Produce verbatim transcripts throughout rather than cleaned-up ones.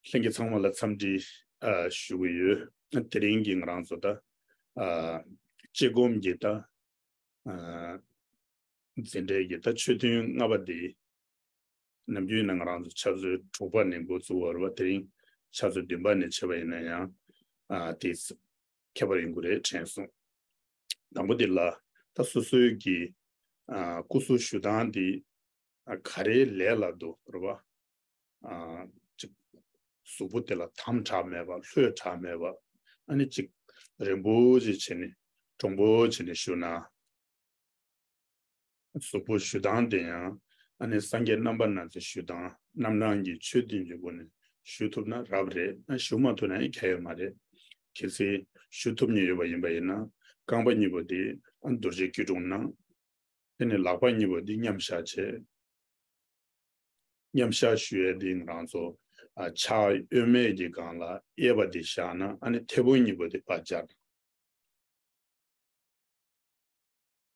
ལྷན་རྒྱས་ཚང་མ་ལ་འཚམས་འདྲི་ཨ་ཞུ་གི་ཡོད། དེ་རིང་གི་ང་རང་ཚོ་ད་ཨ་དཔྱད་སྒོམ་གྱི་ད་ཨ་འཛིན་གྲྭའི་གི་ད་ཆོས་ཐུན་ལྔ་པ་དེ། ནམ་རྒྱུན་ཡིན་ན་ང་རང་ཚོ་ཆུ་ཚོད་དྲུག་པ་ནས་འགོ་བཙུགས་པ་རེད་བ། དེ་རིང་ཆུ་ཚོད་བདུན་པ་ནས་བྱས་པ་ཡིན་ན་ཡང་ཨ་དེ་ཁྱད་པར་ཡོང་གི་རེད་དྲན་སོང་། དང་པོ་དེ་ལ་ད་སོ་སོའི་གི་ཨ་སྐུ་གཟུགས་བཞུགས་སྟངས་དེ་ཨ་ག་རེའི་ལས་ལ་འདུག་རེད་བ། ཨ་ཅིག་གཟུགས་པོ་དེ་ལ་དམ་དྲག་མེད་པ། ལྷོད་དྲག་མེད་པ། ཨ་ནི་ཅིག་རིང་པོ་ཅིག་བྱས་ནས་དྲོང་པོ་བྱས་ནས་བཞུགས་ན། གཟུགས་པོ་བཞུགས་སྟངས་དེ་ཡང་ཨ་ནི་སངས་རྒྱས་རྣམ་པར་སྣང་མཛད་བཞུགས་སྟངས། རྣམ་སྣང་གི་ཆོས་བདུན་གྱི་སྒོ་ནས་བཞུགས་ཐུབ་ན་རབ་རེད། ཨ་བཞུགས་མ་ཐུབ་ན་ཡང་གལ་ཡོད་མ་རེད། གལ་སྲིད་བཞུགས་ཐུབ་མཁན་ཡོད་པ་ཡིན་པ་ཡིན་ན། རྐང་པ་གཉིས་པོ་དེ་ཨ་རྡོ་རྗེ་སྐྱིལ་ཀྲུང་ན། དེ་ནས་ལག་པ་གཉིས་པོ་དེ་མཉམ་བཞག་བྱས། མཉམ་བཞག་ཞུ་ཡས་དེ་ང་རང་ཚོ་ཨ་ཕྱག་གཡོན་མའི་གི་སྒང་ལ་གཡས་པ་དེ་བཞག་ན། ཨ་ནི་མཐེ་བོང་གཉིས་པོ་དེ་ཕར་སྦྱར།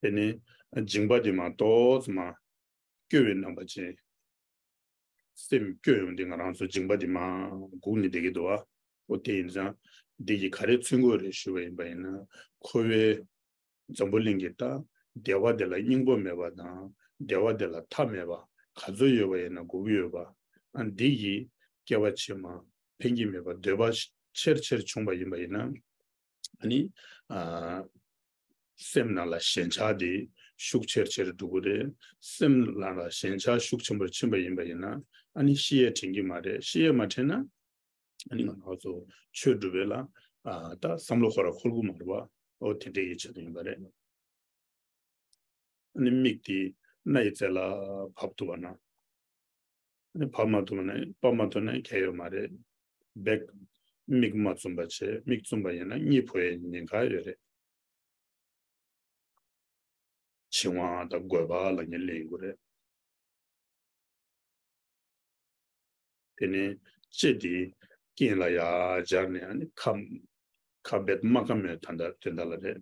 དེ་ནས་མཇིང་པ་དེ་མར་ཏོག་ཙམ་མར་སྐྱོ་བའི་རྣམ་པ་ཅན། སེམས་སྐྱོ་ཡོང་དུས་ང་རང་ཚོ་མཇིང་པ་དེ་མར་སྒུག་ནས་བསྡད་ཀྱི་འདུག་བ། འོ་དེ་ཡིན་ཙང་འདི་གིས་ག་རེ་མཚོན་གྱི་རེད་ཞུས་པ་ཡིན་པ་ཡིན་ན། འཁོར་བའི་འཛམ་བུ་གླིང་གི་ད་བདེ་བ་དེ་ལ་སྙིང་པོ་མེད་པ་དང་། བདེ་བ་དེ་ལ་མཐའ་མེད་པ། ག་ཚོད་ཡོད་པ་ཡིན་ན་སྒུག་གི་ཡོད་པ། ཨ་འདི་གིས་བསྐལ་པ་ཕྱི་མ་ཕན་གྱི་མེད་པ་འདོད་པ་ཆེར་ཆེར་བྱུང་བ་ཡིན་པ་ཡིན་ན། ཨ་ནི་ཨ་སེམས་ནང་ལ་ཞེན་ཆགས་དེ་ཤུགས་ཆེར་ཆེར་འགྲོ་གི་རེད། སེམས་ནང་ལ་ཞེན་ཆགས་ཤུགས་ཆེན་པོར་ཕྱིན་པ་ཡིན་པ་ཡིན་ན། ཨ་ནི་ཤི་ཡས་དྲན་གྱི་མ་རེད། ཤི་ཡས་མ་དྲན་ན་ཨ་ནི་ང་རང་ཚོ་ཆོས་སྒྲུབ་པ་ལ་ཨ་ད་བསམ་བློ་ཁོ་རང་འཁོར་གྱི་མ་རེད་བ། འོ་དེ་འདྲ་ཡི་ཆེད་དུ་ཡིན་པ་རེད། ཨ་ནི་མིག་དེ་སྣ་ཡི་རྩེ་ལ་ཕབ་ཐུབ་པ་ན། ཨ་ནི་ཕབ་མ་ཐུབ་ན། ཕབ་མ་ཐུབ་ན་གལ་ཡོད་མ་རེད། བེག་མིག་མ་བཙུམ་པ་བྱས། མིག་བཙུམ་པ་ཡིན་ན་གཉིད་ཕོག་ཡའི་ཉེན་ཁ་ཡོད་རེད། འཆིང་བ་དང་རྒོད་པ་ལ་ཉེ་ལེན་དགོས་རེད། དེ་ནས་ལྕེ་དེ་སྐེ་ལ་ཡར་སྦྱར་ནས། ཨ་ནི་ཁ་ཁ་བེད་མ་ཁ་མོའི་ད་ལྟ་དོན་དག་ལ་རེད།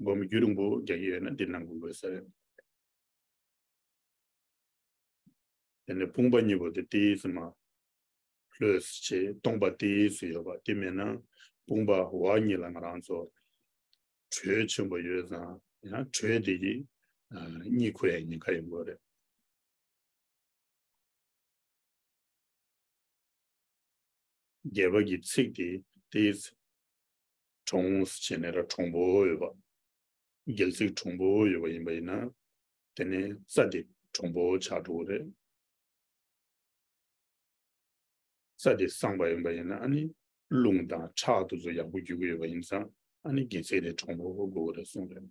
སྒོམ་རྒྱུན་རིང་པོ་རྒྱག་གི་ཡོད་ན་འདི་གནང་དགོས་དགོས་ས་རེད། དེ་ནས་དཔུང་པ་གཉིས་པོ་དེ་ཏོག་ཙམ་མར་ལྷོད་བྱས། སྟོང་པ་ཏོག་ཙམ་ཡོད་པ་དེ་མེད་ན། དཔུང་པ་འོག་གཉིས་ལ་ང་རང་ཚོ་དྲོད་ཆེན་པོ་ཡོད་ཙང་། ཡང་དྲོད་དེ་གིས་ཨ་གཉིད་ཁུག་ཡའི་ཉེན་ཁ་ཡོང་གི་རེད། རྒྱས་པ་གི་ཚིག་དེ་ཏོག་ཙམ་གྲོང་བྱས་ནས་ར་གྲོང་པོ་ཡོད་པ། རྒྱལ་ཚིག་གྲོང་པོ་ཡོད་པ་ཡིན་པ་ཡིན་ན། དེ་ནས་རྩ་དེ་གྲོང་པོ་ཆགས་འགྲོ་གི་རེད། རྩ་དེ་སངས་པ་ཡིན་པ་ཡིན་ན། ཨ་ནི་རླུང་དང་ཁྲག་དེ་ཚོ་ཡག་པོ་རྒྱུག་གི་ཡོད་པ་ཡིན་ཙང་། ཨ་ནི་རྒྱལ་ཚིག་དེ་གྲོང་པོ་དགོས་ཀྱི་རེད་གསུངས་རེད།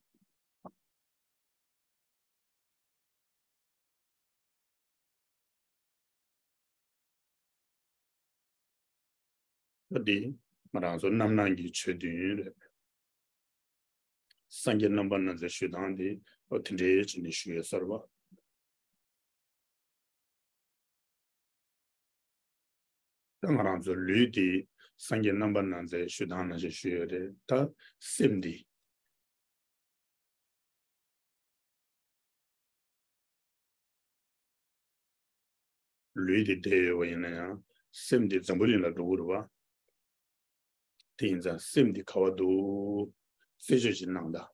ད་འདི་ང་རང་ཚོ་རྣམ་སྣང་གི་ཆོས་བདུན་རེད། སངས་རྒྱས་རྣམ་པར་སྣང་མཛད་ཞུ་སྟངས་དེ་འོ་དེ་འདྲའི་བྱས་ནས་ཞུ་ཡོད་ས་རེད་བ། ད་ང་རང་ཚོ་ལུས་འདི་སངས་རྒྱས་རྣམ་པར་སྣང་མཛད་ཞུ་སྟངས་ནང་བཞིན་ཞུ་ཡོད་རེད། ད་སེམས་འདི། ལུས་འདི་བསྡད་ཡོད་པ་ཡིན་ན་ཡང་སེམས་འདི་འཛམ་བུ་གླིང་ལ་འགྲོ་གི་རེད་བ། དེ་ཡིན་ཙང་སེམས་འདི་ག་པར་འདུག་རྩད་གཅོད་ཅིག་གནང་དང་།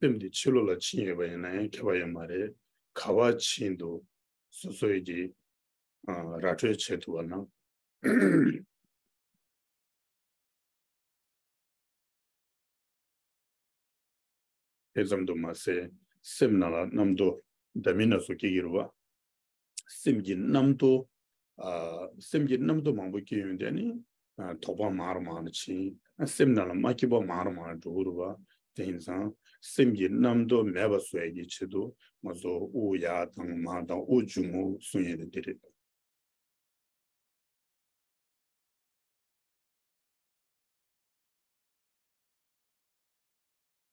སེམས་འདི་ཕྱི་ལོགས་ལ་ཕྱིན་ཡོད་པ་ཡིན་ན་ཡང་ཁྱད་པར་ཡོད་མ་རེད། ག་པར་ཕྱིན་འདུག་སོ་སོའི་གི་ཨ་ར་སྤྲོད་བྱེད་ཐུབ་པ་ན། དེ་ཙམ་དུ་མ་ཟད་སེམས་ནང་ལ་རྣམ་རྟོག་འདྲ་མིན་སྣ་ཚོགས་སྐྱེ་གི་རེད་བ། སེམས་ཀྱི་རྣམ་རྟོག་ཨ་སེམས་ཀྱི་རྣམ་རྟོག་མང་པོ་སྐྱེ་ཡོང་དུས་ནི་ཨ་དོགས་པ་མང་རུ་མང་རུ་ཕྱིན། ཨ་སེམས་ནང་ལ་མ་སྐྱིད་པ་མང་རུ་མང་རུ་འགྲོ་གི་རེད་བ། དེ་ཡིན་ཙང་སེམས་ཀྱི་རྣམ་རྟོག་མེད་པ་བཟོ་ཡ་གི་ཆེད་དུ་ང་ཚོ་དབུགས་ཡར་བཏང་མར་བཏང་དབུགས་འབྱུང་རྔུབ་གསུང་ཡ་དེ་འདི་རེད།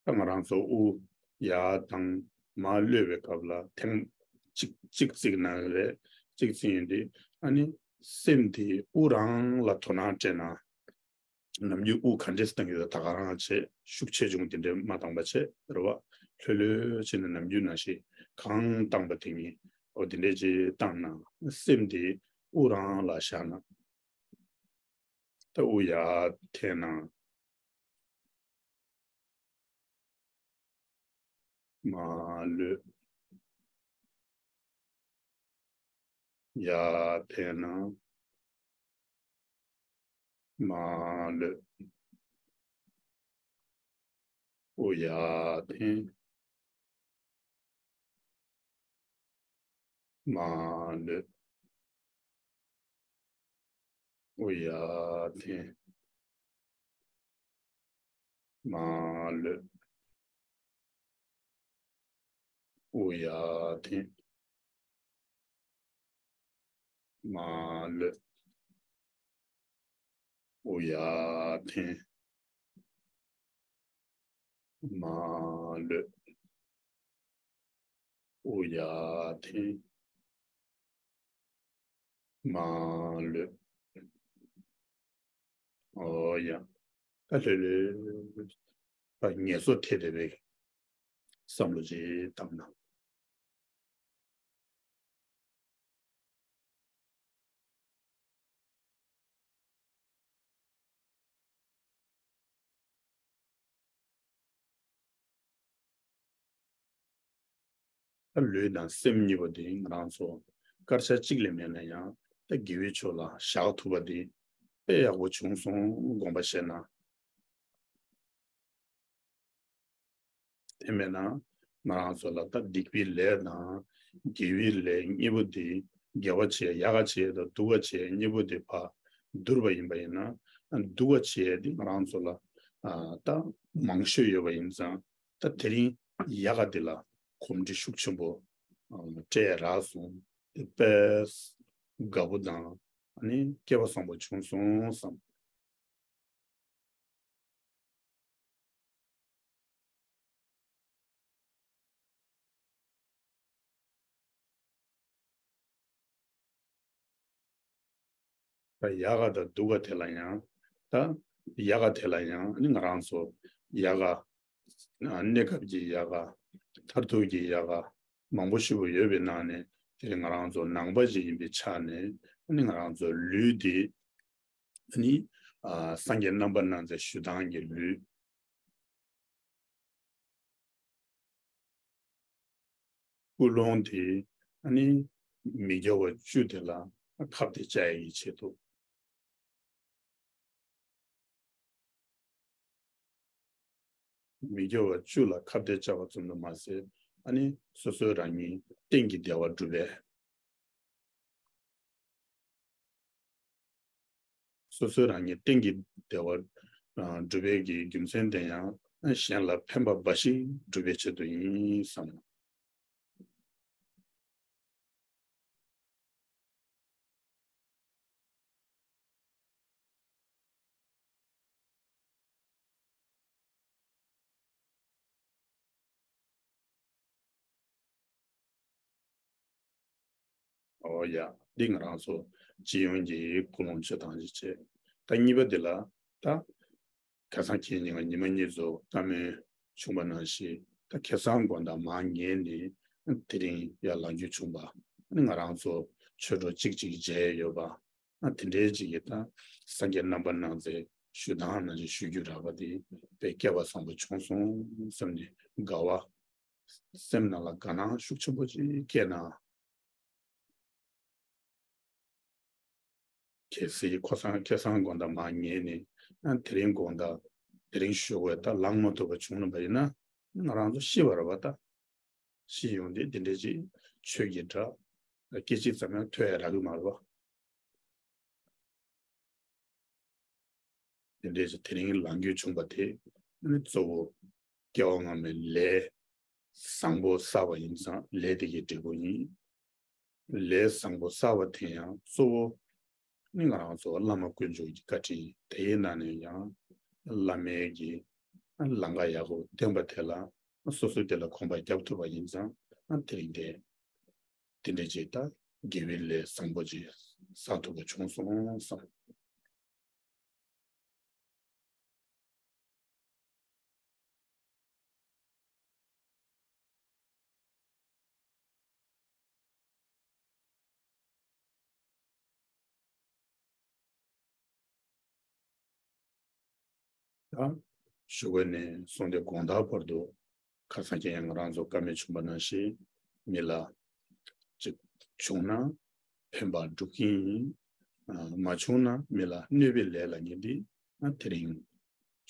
ད་ང་རང་ཚོ་དབུགས་ཡར་བཏང་མར་གློད་པའི་སྐབས་ལ་ཐེངས་གཅིག་གཅིག་བརྩིགས་ན་རེད། གཅིག་བརྩིགས་ཡོང་དུས་ཨ་ནི་སེམས་དེ་དབུགས་རང་ལ་དོ་སྣང་སྤྲད་ན། ནམ་རྒྱུན་དབུགས་ག་འདྲས་བཏང་གི་ཡོད་ད་ག་རང་བྱས། ཤུགས་ཆེ་ཆུང་དེ་འདྲས་མ་བཏང་པ་བྱས་རེད་བ། ལྷོད་ལྷོད་བྱས་ནས་ནམ་རྒྱུན་ནང་བཞིན་གང་བཏང་པ་དེ་ཉིད་འོ་དེ་འདྲས་ཅིག་བཏང་ན་སེམས་དེ་ དབུ་རང་ལ་བཞག་ན། ད་དབུ་ཡར་འཐེན་ན། མ་ལྷོད། ཡར་འཐེན་ན། མ་ལྷོད། དབུ་ཡར་འཐེན། མ་ལྷོད། དབུ་ཡར་འཐེན། མ་ལྷོད། དབུ་ཡར་འཐེན། མ་ལྷོད། དབུ་ཡར་འཐེན། མ་ལྷོད། དབུ་ཡར་འཐེན། མ་ལྷོད། ཨོ་ཡ། ད་ལྷོད་ལྷོད། ད་ངལ་གསོ་ཐེབས་བསྡད་པའི་བསམ་བློ་ཅིག་བཏང་ན། ད་ལུས་དང་སེམས་གཉིས་པོ་དེ་ང་རང་ཚོ་སྐར་ཆ་གཅིག་ལས་མེད་ན་ཡང་ད་དགེ་བའི་ཕྱོགས་ལ་བཞག་ཐུབ་པ་དེ་དཔེ་ཡག་པོ་བྱུང་སོང་དགོངས་པ་བཞེས་ན། དེ་མེད་ན་ང་རང་ཚོ་ལ་ད་སྡིག་པའི་ལས་དང་དགེ་བའི་ལས་གཉིས་པོ་དེ་དགེ་བ་བྱས་ཡག་ག་བྱས་དང་སྡུག་ག་བྱས་གཉིས་པོ་དེ་ཕར་བསྡུར་བ་ཡིན་པ་ཡིན་ན། སྡུག་ག་བྱས་དེ་ང་རང་ཚོ་ལ་ཨ་ད་མང་ཤོས་ཡོད་པ་ཡིན་ཙང་། ད་དེ་རིང་ཡག་ག་དེ་ལ་གོམས་འདྲིས་ཤུགས་ཆེན་པོ་ཨ་སྤྲད་རག་སོང་། དེ་དཔེ་དགའ་པོ་དང་ཨ་ནི་སྐལ་བ་བཟང་པོ་བྱུང་སོང་བསམ། ད་ཡག་ག་དང་སྡུག་ག་དེ་ལ་ཡང་། ད་ཡག་ག་དེ་ལ་ཡང་ཨ་ནི་ང་རང་ཚོ་ཡག་ག་གནས་སྐབས་ཀྱི་ཡག་ག་མཐར་ཐུག་གི་ཡག་ག་མང་པོ་ཞེ་པོ་ཡོད་པའི་ནང་ནས། དེ་རིང་ང་རང་ཚོ་ནང་པ་ཞིག་ཡིན་པའི་ཆ་ནས་ཨ་ནི་ང་རང་ཚོ་ལུས་འདི་ཨ་ནི་ཨ་སངས་རྒྱས་རྣམ་པར་སྣང་མཛད་ཞུ་སྟངས་ཀྱི་ལུས། ཀུན་སློང་དེ་ཨ་ནི་མི་དགེ་བ་བཅུ་དེ་ལ་ཁ་གཏད་བཅག་ཡག་གི་ཆེད་དུ། མི་དགེ་བ་བཅུ་ལ་ཁ་གཏད་བཅག་པ་ཙམ་དུ་མ་ཟད། ཨ་ནི་སོ་སོའི་རང་ཉིད་གཏན་གྱི་བདེ་བ་སྒྲུབ་པའི། སོ་སོའི་རང་ཉིད་གཏན་གྱི་བདེ་བ་ཨ་སྒྲུབ་པའི་གི་རྒྱུ་མཚན་དེ་ཡང་གཞན་ལ་ཕན་པ་འབའ་ཞིག་སྒྲུབ་པའི་ཆེད་དུ་ཡིན་བསམ། ཨོ་ཡ། འདི་ང་རང་ཚོ་སྤྱི་ཡོངས་ཀྱི་ཀུན་སློང་བྱེད་སྟངས་ཅིག་བྱས། ད་གཉིས་པ་འདི་ལ་ད། ཁ་སང་ཁྱེད་ཉིན་ཉི་མ་གཉིས་ཚོ་བཀའ་མོལ་བྱུང་བ་ནང་བཞིན། ད་ཁ་སང་དགོང་དག་མར་ཉལ་ནས་དེ་རིང་ཡར་ལངས་རྒྱུ་བྱུང་བ། ཨ་ནི་ང་རང་ཚོ་ཆོས་གྲོགས་གཅིག་གཅིག་མཇལ་ཡོད་པ། ཨ་དེ་འདྲའི་ཅིག་གིས་ད་སངས་རྒྱས་རྣམ་པར་སྣང་མཛད་ཞུ་སྟངས་ནང་བཞིན་ཞུ་རྒྱུ་རག་པ་དེ་དཔེ་སྐལ་བ་བཟང་པོ་བྱུང་སོང་བསམ་ནས་དགའ་བ། སེམས་ནང་ལ་དགའ་སྣང་ཤུགས་ཆེན་པོ་ཅིག་སྐྱེས་ན། གལ་སྲིད་ཁ་སང་ཁ་སང་དགོང་དག་མར་ཉལ་ནས་ཨ་དེ་རིང་དགོང་དག་དེ་རིང་ཞོགས་པ་ད་ལངས་མ་ཐུབ་པ་བྱུང་ན་པ་ཡིན་ན། ང་རང་ཚོ་ཤི་བ་རེད་པ། ད་ཤི་ཡོང་དུས་དེ་འདྲ་ཅིག་ཆོས་ཀྱི་སྒྲ་སྐད་ཅིག་ཙམ་ཡང་ཐོས་ཡ་རག་གི་མ་རེད་པ། དེ་འདྲ་ཅིག་དེ་རིང་ལངས་རྒྱུ་བྱུང་བ་དེ་ནི་གཙོ་བོ་སྐྱེ་བ་སྔ་མའི་ལས་བཟང་པོ་བསགས་པ་ཡིན་ཙང་ལས་དེ་གི་འབྲས་བུ་ཡིན། ལས་བཟང་པོ་བསགས་པ་དེ་ཡང་གཙོ་བོ་ནི་ང་རང་ཚོ་བླ་མ་དཀོན་མཆོག་གི་བཀའ་དྲིན། དེའི་ནང་ནས་ཡང་བླ་མའི་གི་ལམ་ཁ་ཡག་པོ་བསྟན་པ་དེ་ལ་སོ་སོ་དེ་ལ་གོམ་པ་རྒྱབ་ཐུབ་པ་ཡིན་ཙང་། དེ་རིང་དེ་དེ་འདྲ་ཅིག་ད་དགེ་བའི་ལས་བཟང་པོ་ཅིག་བསགས་ཐུབ་པ་བྱུང་སོང་བསམ། ད་ཞུ་དགོས་ནས་གསུངས་ཏེ་དགོང་དག་བར་དུ་ཁ་སང་ཁྱེད་ཡང་ང་རང་ཚོ་བཀའ་མོལ་བྱུང་བ་ནང་བཞིན་མི་ལ་ཅིག་བྱུང་ན་ཕན་པ་སྒྲུབ་ཀྱི་ཡིན། ཨ་མ་བྱུང་ན་མི་ལ་གནོད་པའི་ལས་ལ་ཉེ་འདི་ཨ་དེ་རིང་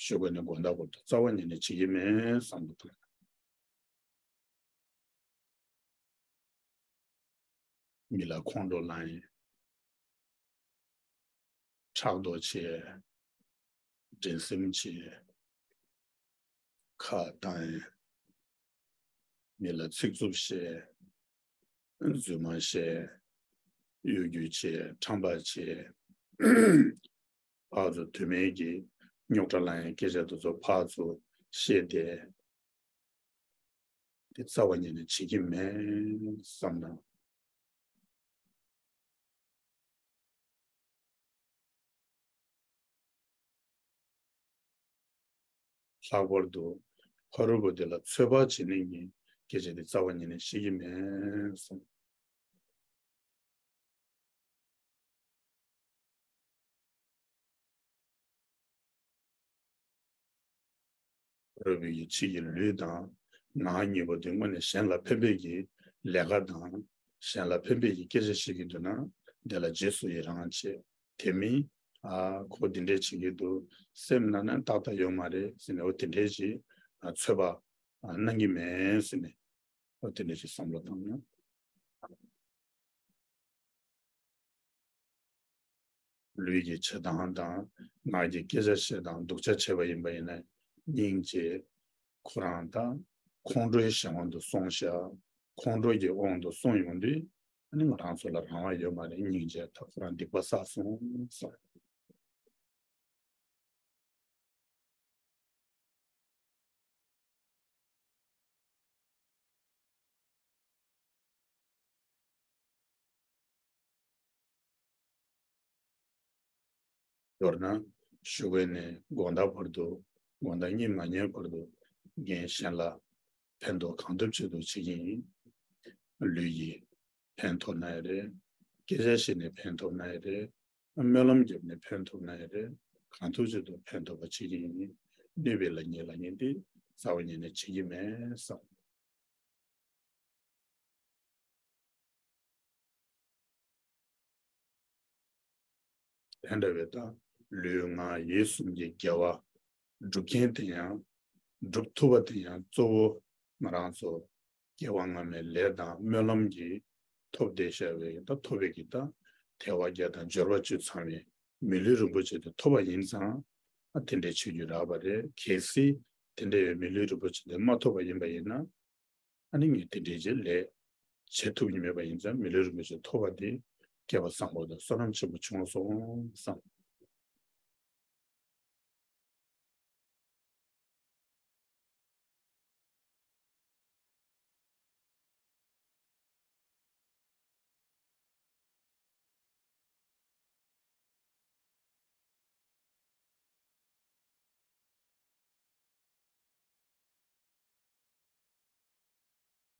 ཞུ་དགོས་ནས་དགོང་དག་བར་དུ་རྩ་བ་ཉིད་ནས་བྱེད་ཀྱི་མེད་བསམ་གྱི་འདུག་མི་ལ་ཁོང་ཁྲོ་ལངས་ཡས། ཕྲག་དོག་བྱས། འགྲན་སེམས་བྱས། ཁ་བཏང་ཡས། མི་ལ་ཚིག་རྩུབ་བཤད། རྫུན་མ་བཤད། གཡོ་སྒྱུ་བྱས། ཁྲམ་པ་བྱས། ཕར་ཚུར་དོན་མེད་ཀྱི་རྙོག་དྲ་ལངས་ཡས་སྐད་ཆ་དེ་ཚོ་ཕར་ཚུར་བཤད་དེ། དེ་རྩ་བ་ཉིད་ནས་བྱེད་ཀྱི་མེད་བསམ་ན། ལྷག་པར་དུ་ཕ་རོལ་པོ་དེ་ལ་ཚོད་དཔག་བྱེད་ནས་ཀྱི་སྐད་ཆ་དེ་རྩ་བ་ཉིད་ནས་བཤད་ཀྱི་མེད་གསུངས། ཕ་རོལ་པོའི་ཕྱི་ཡི་ལུས་དང་ངག་གཉིས་པོ་དེ་དངོས་གནས་གཞན་ལ་ཕན་པའི་གི་ལས་ཀ་དང་གཞན་ལ་ཕན་པའི་གི་སྐད་ཆ་བཤད་ཀྱི་འདུག་ན་དེ་ལ་རྗེས་སུ་ཡི་རང་བྱེད། དེ་མིན་ཨ་ཁོ་འདི་འདྲས་བྱེད་ཀྱི་འདུག་སེམས་ནང་ན་ཏག་ཏག་ཡོད་མ་རེད་ཟེར་ནས་འོ་དེ་འདྲས་ཀྱི་ཨ་ཚོད་དཔག་ཨ་གནང་གི་མེད་ཟེར་ནས་འོ་དེ་འདྲས་ཀྱི་བསམ་བློ་བཏང་ན། ལུས་ཀྱི་བྱེད་སྟངས་དང་ངག་གི་སྐད་ཆ་བཤད་སྟངས་སྡུག་ཅག་བྱས་པ་ཡིན་པ་ཡིན་ན་སྙིང་རྗེ། ཁོ་རང་དང་ཁོང་ཁྲོའི་གཞན་དབང་དུ་སོང་ཤག་ཁོང་ཁྲོ་གི་དབང་དུ་སོང་ཡོང་དུས་ཨ་ནི་ང་རང་ཚོ་ལ་རང་དབང་ཡོད་མ་རེད། སྙིང་རྗེ་ད་ཁོ་རང་སྡིག་པ་བསགས་སོང་ཟེར། མདོར་ན་ཞུ་བའི་ནས་དགོང་དག་བར་དུ་དགོང་དག་གཉིད་མ་ཉལ་བར་དུ་རྒན་གཞན་ལ་ཕན་ཐོགས་གང་ཐུབ་ཅི་ཐུབ་བྱེད་ཀྱི་ཡིན། ལུས་ཀྱིས་ཕན་ཐོགས་ན་ཡང་རེད། སྐད་ཆ་བཤད་ནས་ཕན་ཐོགས་ན་ཡང་རེད། སྨོན་ལམ་བརྒྱབ་ནས་ཕན་ཐོགས་ན་ཡང་རེད། གང་ཐུབ་ཅི་ཐུབ་ཕན་ཐོགས་པ་བྱེད་ཀྱི་ཡིན། གནོད་པའི་ལ་ཉེ་ལ་ཉེ་འདི་རྩ་བ་ཉིད་ནས་བྱེད་ཀྱི་མེད་བསམ། དེ་འདྲ་བའི་ད་ལུས་ངག་ཡིད་གསུམ་གྱི་དགེ་བ་སྒྲུབ་མཁན་དེ་ཡང་སྒྲུབ་ཐུབ་པ་དེ་ཡང་གཙོ་བོ་ང་རང་ཚོ་སྐྱེ་བ་སྔ་མའི་ལས་དང་སྨོན་ལམ་གྱིས་ཐོབ་བསྡད་བཞག་པའི་ད་ཐོབ་པའི་གི་ད་དལ་བ་བརྒྱད་དང་འབྱོར་པ་བཅུ་ཚང་བའི་མི་ལུས་རིན་པོ་ཆེ་དེ་ཐོབ་པ་ཡིན་ཙང་ཨ་དེ་འདྲའི་ཆོས་བརྒྱུད་རག་པ་རེད། གལ་སྲིད་དེ་འདྲ་བའི་མི་ལུས་རིན་པོ་ཆེ་དེ་མ་ཐོབ་པ་ཡིན་པ་ཡིན་ན། ཨ་ནི་ངས་དེ་འདྲའི་ཅིག་ལས་བྱེད་ཐུབ་ཀྱི་མེད་པ་ཡིན་ཙང་མི་ལུས་རིན་པོ་ཆེ་ཐོབ་པ་དེ་སྐལ་བ་བཟང་པོ་དང་བསོད་ནམས་ཆེན་པོ་བྱུང་སོང་བསམ།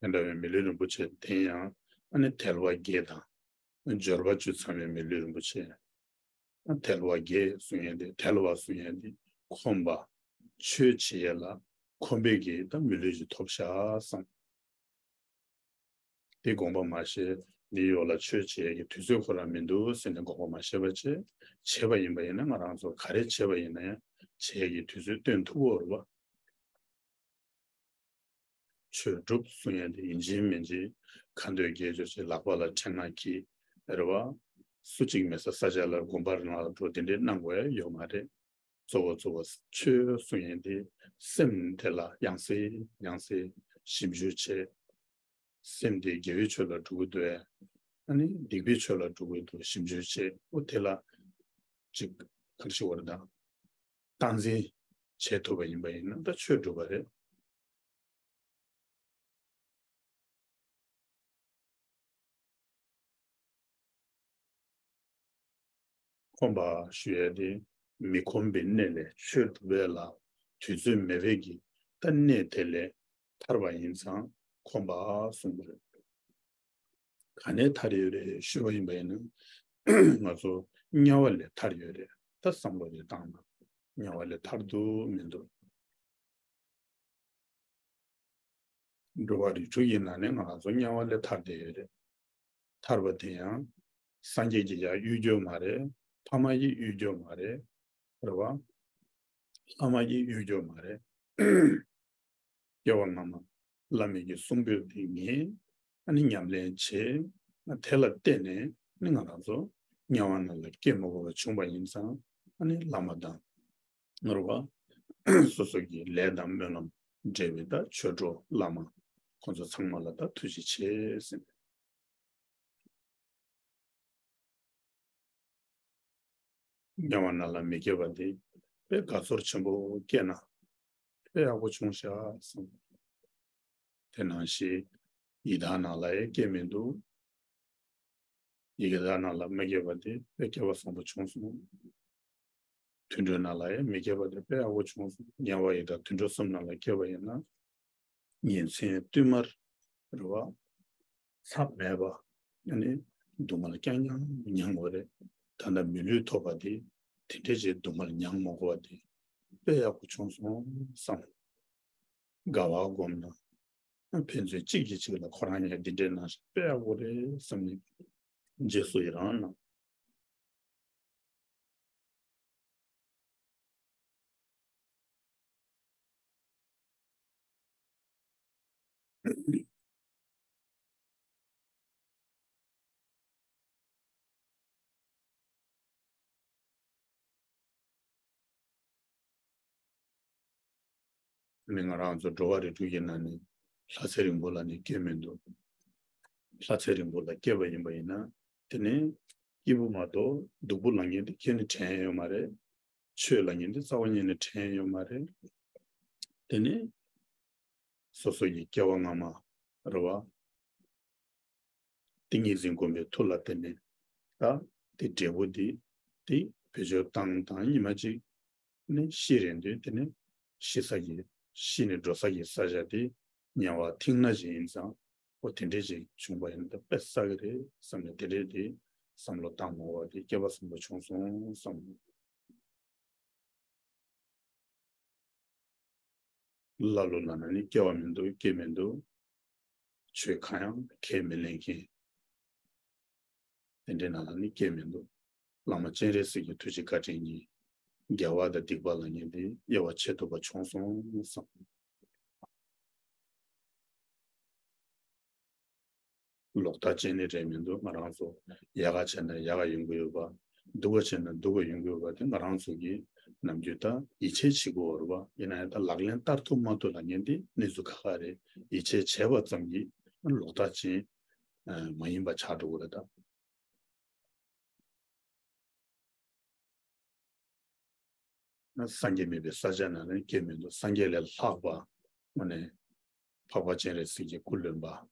དེ་འདྲ་བའི་མི་ལུས་རིན་པོ་ཆེ་དེ་ཡང་ཨ་ནི་དལ་བ་བརྒྱད་དང་འབྱོར་པ་བཅུ་ཚང་བའི་མི་ལུས་རིན་པོ་ཆེ། ཨ་དལ་བ་བརྒྱད་གསུང་ཡས་དེ་དལ་བ་གསུང་ཡས་དེ་ཁོམ་པ། ཆོས་བྱེད་ཡས་ལ་ཁོམ་པའི་གི་ད་མི་ལུས་ཅིག་ཐོབ་ཤག་བསམ། དེ་དགོངས་པ་མ་བཞེས། འདི་ཡོག་ལ་ཆོས་བྱེད་ཀྱི་དུས་ཚོད་ཁོ་རང་མི་འདུག་ཟེར་ནས་དགོངས་པ་མ་བཞེས་པ་བྱས། བྱས་པ་ཡིན་པ་ཡིན་ན་ང་རང་ཚོ་ག་རེ་བྱས་པ་ཡིན་ན་ཡང་བྱེད་ཀྱི་དུས་ཚོད་སྟོན་ཐུབ་ཀྱི་ཡོད་རེད་པ། ཆོས་སྒྲུབ་གསུང་ཡས་དེ་ཡིན་གཅིག་མིན་གཅིག་ཁ་འདོན་དགེ་སྦྱོར་བྱེད། ལག་པ་ལ་ཕྲེང་བ་འཁྱེར་རེད་པ། སུ་གཅིག་མེད་ས་ས་ཆ་ལ་དགོན་པ་རང་ལ་འགྲོ་དེ་འདྲའི་གནང་དགོས་ཡ་ཡོད་མ་རེད། གཙོ་བོ་གཙོ་བོ་ཆོས་གསུང་ཡས་དེ་སེམས་དེ་ལ་ཡང་སེ་ཡང་སེ་ཞིབ་འཇུག་བྱེད། སེམས་དེ་དགེ་བའི་ཆོས་ལ་འགྲོ་གི་འདུག་ཨ། ཨ་ནི་སྡིག་པའི་ཆོས་ལ་འགྲོ་གི་འདུག་ཞིབ་འཇུག་བྱེད། འོ་དེ་ལ་ཅིག་ག་རེ་ཞུ་དགོས་རེད་ད། སྟངས་འཛིན་བྱེད་ཐུབ་པ་ཡིན་པ་ཡིན་ན་ད་ཆོས་འགྲུབ་པ་རེད། ཁོམ་པ་ཞུ་ཡས་དེ་མི་ཁོམ་པའི་གནས་ལས་ཆོས་སྒྲུབ་པ་ལ་དུས་ཚོད་མེད་པའི་གི་ད་གནས་དེ་ལས་ཐར་བ་ཡིན་ཙང་ཁོམ་པ་གསུངས་པ་རེད། ག་ནས་ཐར་ཡོད་རེད་ཞུས་པ་ཡིན་པ་ཡིན་ན། ང་ཚོ་དམྱལ་བ་ལས་ཐར་ཡོད་རེད། ད་བསམ་བློ་དེ་བཏང་ན། དམྱལ་བ་ལས་ཐར་དུ་མི་འདུག་འགྲོ་བ་རིགས་དྲུག་ཡིན་ན་ནི་ང་རང་ཚོ་དམྱལ་བ་ལས་ཐར་བསྡད་ཡོད་རེད། ཐར་པ་དེ་ཡང་སངས་རྒྱས་ཀྱི་ཡང་གཡོ་སྒྱུ་མ་རེད། ཕ་མ་ཡི་གཡོ་སྒྱུ་མ་རེད། རེད་བ། ཕ་མ་ཡི་གཡོ་སྒྱུ་མ་རེད། སྐྱེ་བ་སྔ་མ་བླ་མེད་ཀྱི་གསུང་འབུལ་དེ་ངས་ཨ་ནི་ཉམས་ལེན་བྱས། དེ་ལ་བརྟེན་ནས་ནི་ང་རང་ཚོ་དམྱལ་བ་ནང་ལ་སྐྱེ་མ་དགོས་པ་བྱུང་བ་ཡིན་ཙང་། ཨ་ནི་བླ་མ་དང་། ངོ་བོ་སོ་སོ་གི་ལས་དང་སྨོན་ལམ་འབྲེལ་བའི་ད་ཆོས་གྲོགས་བླ་མ་ཁོང་ཚོ་ཚང་མ་ལ་ད་ཐུགས་རྗེ་ཆེ་ཟེར། དམྱལ་བ་ནང་ལ་མི་སྐྱེ་བ་དེ་དཔེ་དགའ་ཚོར་ཆེན་པོ་སྐྱེས་ན་དཔེ་ཡག་པོ་བྱུང་ཤག་བསམ། དེ་ནང་བཞིན་ཡི་དྭགས་ནང་ལ་ཡང་སྐྱེས་མི་འདུག་ཡི་གེ་དག་ནང་ལ་མ་སྐྱེས་པ་དེ་དཔེ་སྐལ་བ་བཟང་པོ་བྱུང་སོང་། དུད་འགྲོའི་ནང་ལ་ཡང་མི་སྐྱེས་པ་དེ་དཔེ་ཡག་པོ་བྱུང་སོང་། དམྱལ་བ་ཡི་དྭགས་དུད་འགྲོ་གསུམ་ནང་ལ་སྐྱེས་པ་ཡིན་ན། ཉིན་མཚན་བསྟུད་མར་རེད་བ། མཚམས་མེད་པ། ཨ་ནི་སྡུག་བསྔལ་རྐྱང་རྐྱང་མྱང་དགོས་རེད། ད་ལྟ་མི་ལུས་ཐོབ་པ་དེ་དེ་འདྲ་ཅིག་སྡུག་བསྔལ་མྱང་མ་དགོས་པ་དེ་དཔེ་ཡག་པོ་བྱུང་སོང་བསམ། དགའ་བ་སྒོམ་ན། ཕན་ཚུན་གཅིག་གིས་གཅིག་ལ་ཁོ་རང་ཡང་འདི་འདྲའི་ནང་བཞིན་དཔེ་ཡག་པོ་རེད་བསམ་ནས་རྗེས་སུ་ཡི་རང་གནང་། ནི་ང་རང་ཚོ་འགྲོ་བ་རིགས་དྲུག་ཡིན་ན་ནི་ལྷ་ཚེ་རིང་པོ་ལ་ནི་སྐྱེ་མི་འདུག་ལྷ་ཚེ་རིང་པོ་ལ་སྐྱེས་པ་ཡིན་པ་ཡིན་ན་དེ་ནི་སྐྱིད་པོ་མ་གཏོགས་སྡུག་པོ་ལབ་མཁན་དེ་ཁྱོན་ནས་དྲན་ཡོད་མ་རེད། ཆོས་ལབ་མཁན་དེ་རྩ་བ་ཉིད་ནས་དྲན་ཡོད་མ་རེད། དེ་ནི་སོ་སོ་ཡི་སྐྱེ་བ་སྔ་མ་རེད་བ། ཏིང་ངེ་འཛིན་སྒོམ་པའི་མཐུ་ལ་བརྟེན་ནས་ད་དེ་འབྲས་བུ་དེ་དེ་བེད་སྤྱོད་བཏང་བཏང་ཉི་མ་གཅིག་ནི་ཤི་རན་དུས་དེ་ནི་ཤི་ས་ཀྱི་ཤི་ནས་འགྲོ་ས་ཀྱི་ས་ཆ་དེ་དམྱལ་བ་མཐིང་ནག་ཅིག་ཡིན་ཙང་། ཨོ་དེ་འདྲས་ཅིག་བྱུང་པ་ཡིན་ན་ད་དཔེ་བསགས་ཀྱི་རེད་བསམ་ནས་དེ་འདྲས་དེ་བསམ་བློ་བཏང་མ་བ་དེ་སྐལ་བ་བཟང་པོ་བྱུང་སོང་བསམ། ཀླ་ཀློ་ལབ་ན་ནི་སྐྱེ་བ་མི་འདུག་སྐྱེ་མི་འདུག་ཆོས་གང་ཡང་ཁས་མི་ལེན་མཁན། དེ་འདྲའི་ནང་ལ་ནི་སྐྱེ་མི་འདུག་བླ་མ་སྤྱན་རས་གཟིགས་ཀྱི་ཐུགས་རྗེ་བཀའ་དྲིན་གྱིས་དགེ་བ་དང་སྡིག་པ་ལབ་མཁན་དེ་དབྱེ་བ་ཕྱེ་ཐུབ་པ་བྱུང་སོང་བསམ། ལོག་ལྟ་ཅན་ནི་རེད་མི་འདུག་ང་རང་ཚོ་ཡག་ག་བྱས་ན་ཡག་ག་ཡོང་གི་ཡོད་པ། སྡུག་ག་བྱས་ན་སྡུག་ག་ཡོང་གི་ཡོད་པ་དེ་ང་རང་ཚོ་གིས་ནམ་རྒྱུན་ད་ཡིད་ཆེས་བྱེད་དགོས་རེད་བ། ཡིན་ན་ཡང་ད་ལག་ལེན་བསྟར་ཐུབ་མ་ཐུབ་ལབ་མཁན་དེ་གནས་ཚུལ་ཁག་ཁག་རེད། ཡིད་ཆེས་བྱས་པ་ཙམ་གྱིས་ལོག་ལྟ་ཅན་མ་ཡིན་པ་ཆགས་འགྲོ་གི་རེད་ད། སངས་རྒྱས་མེད་པའི་ས་ཆ་ནང་ལ་སྐྱེ་མི་འདུག་སངས་རྒྱས་ལས་ལྷག་པ་དངོས་གནས་འཕགས་པ་སྤྱན་རས་གཟིགས་ཀྱི་སྐུ་ལོན་པ་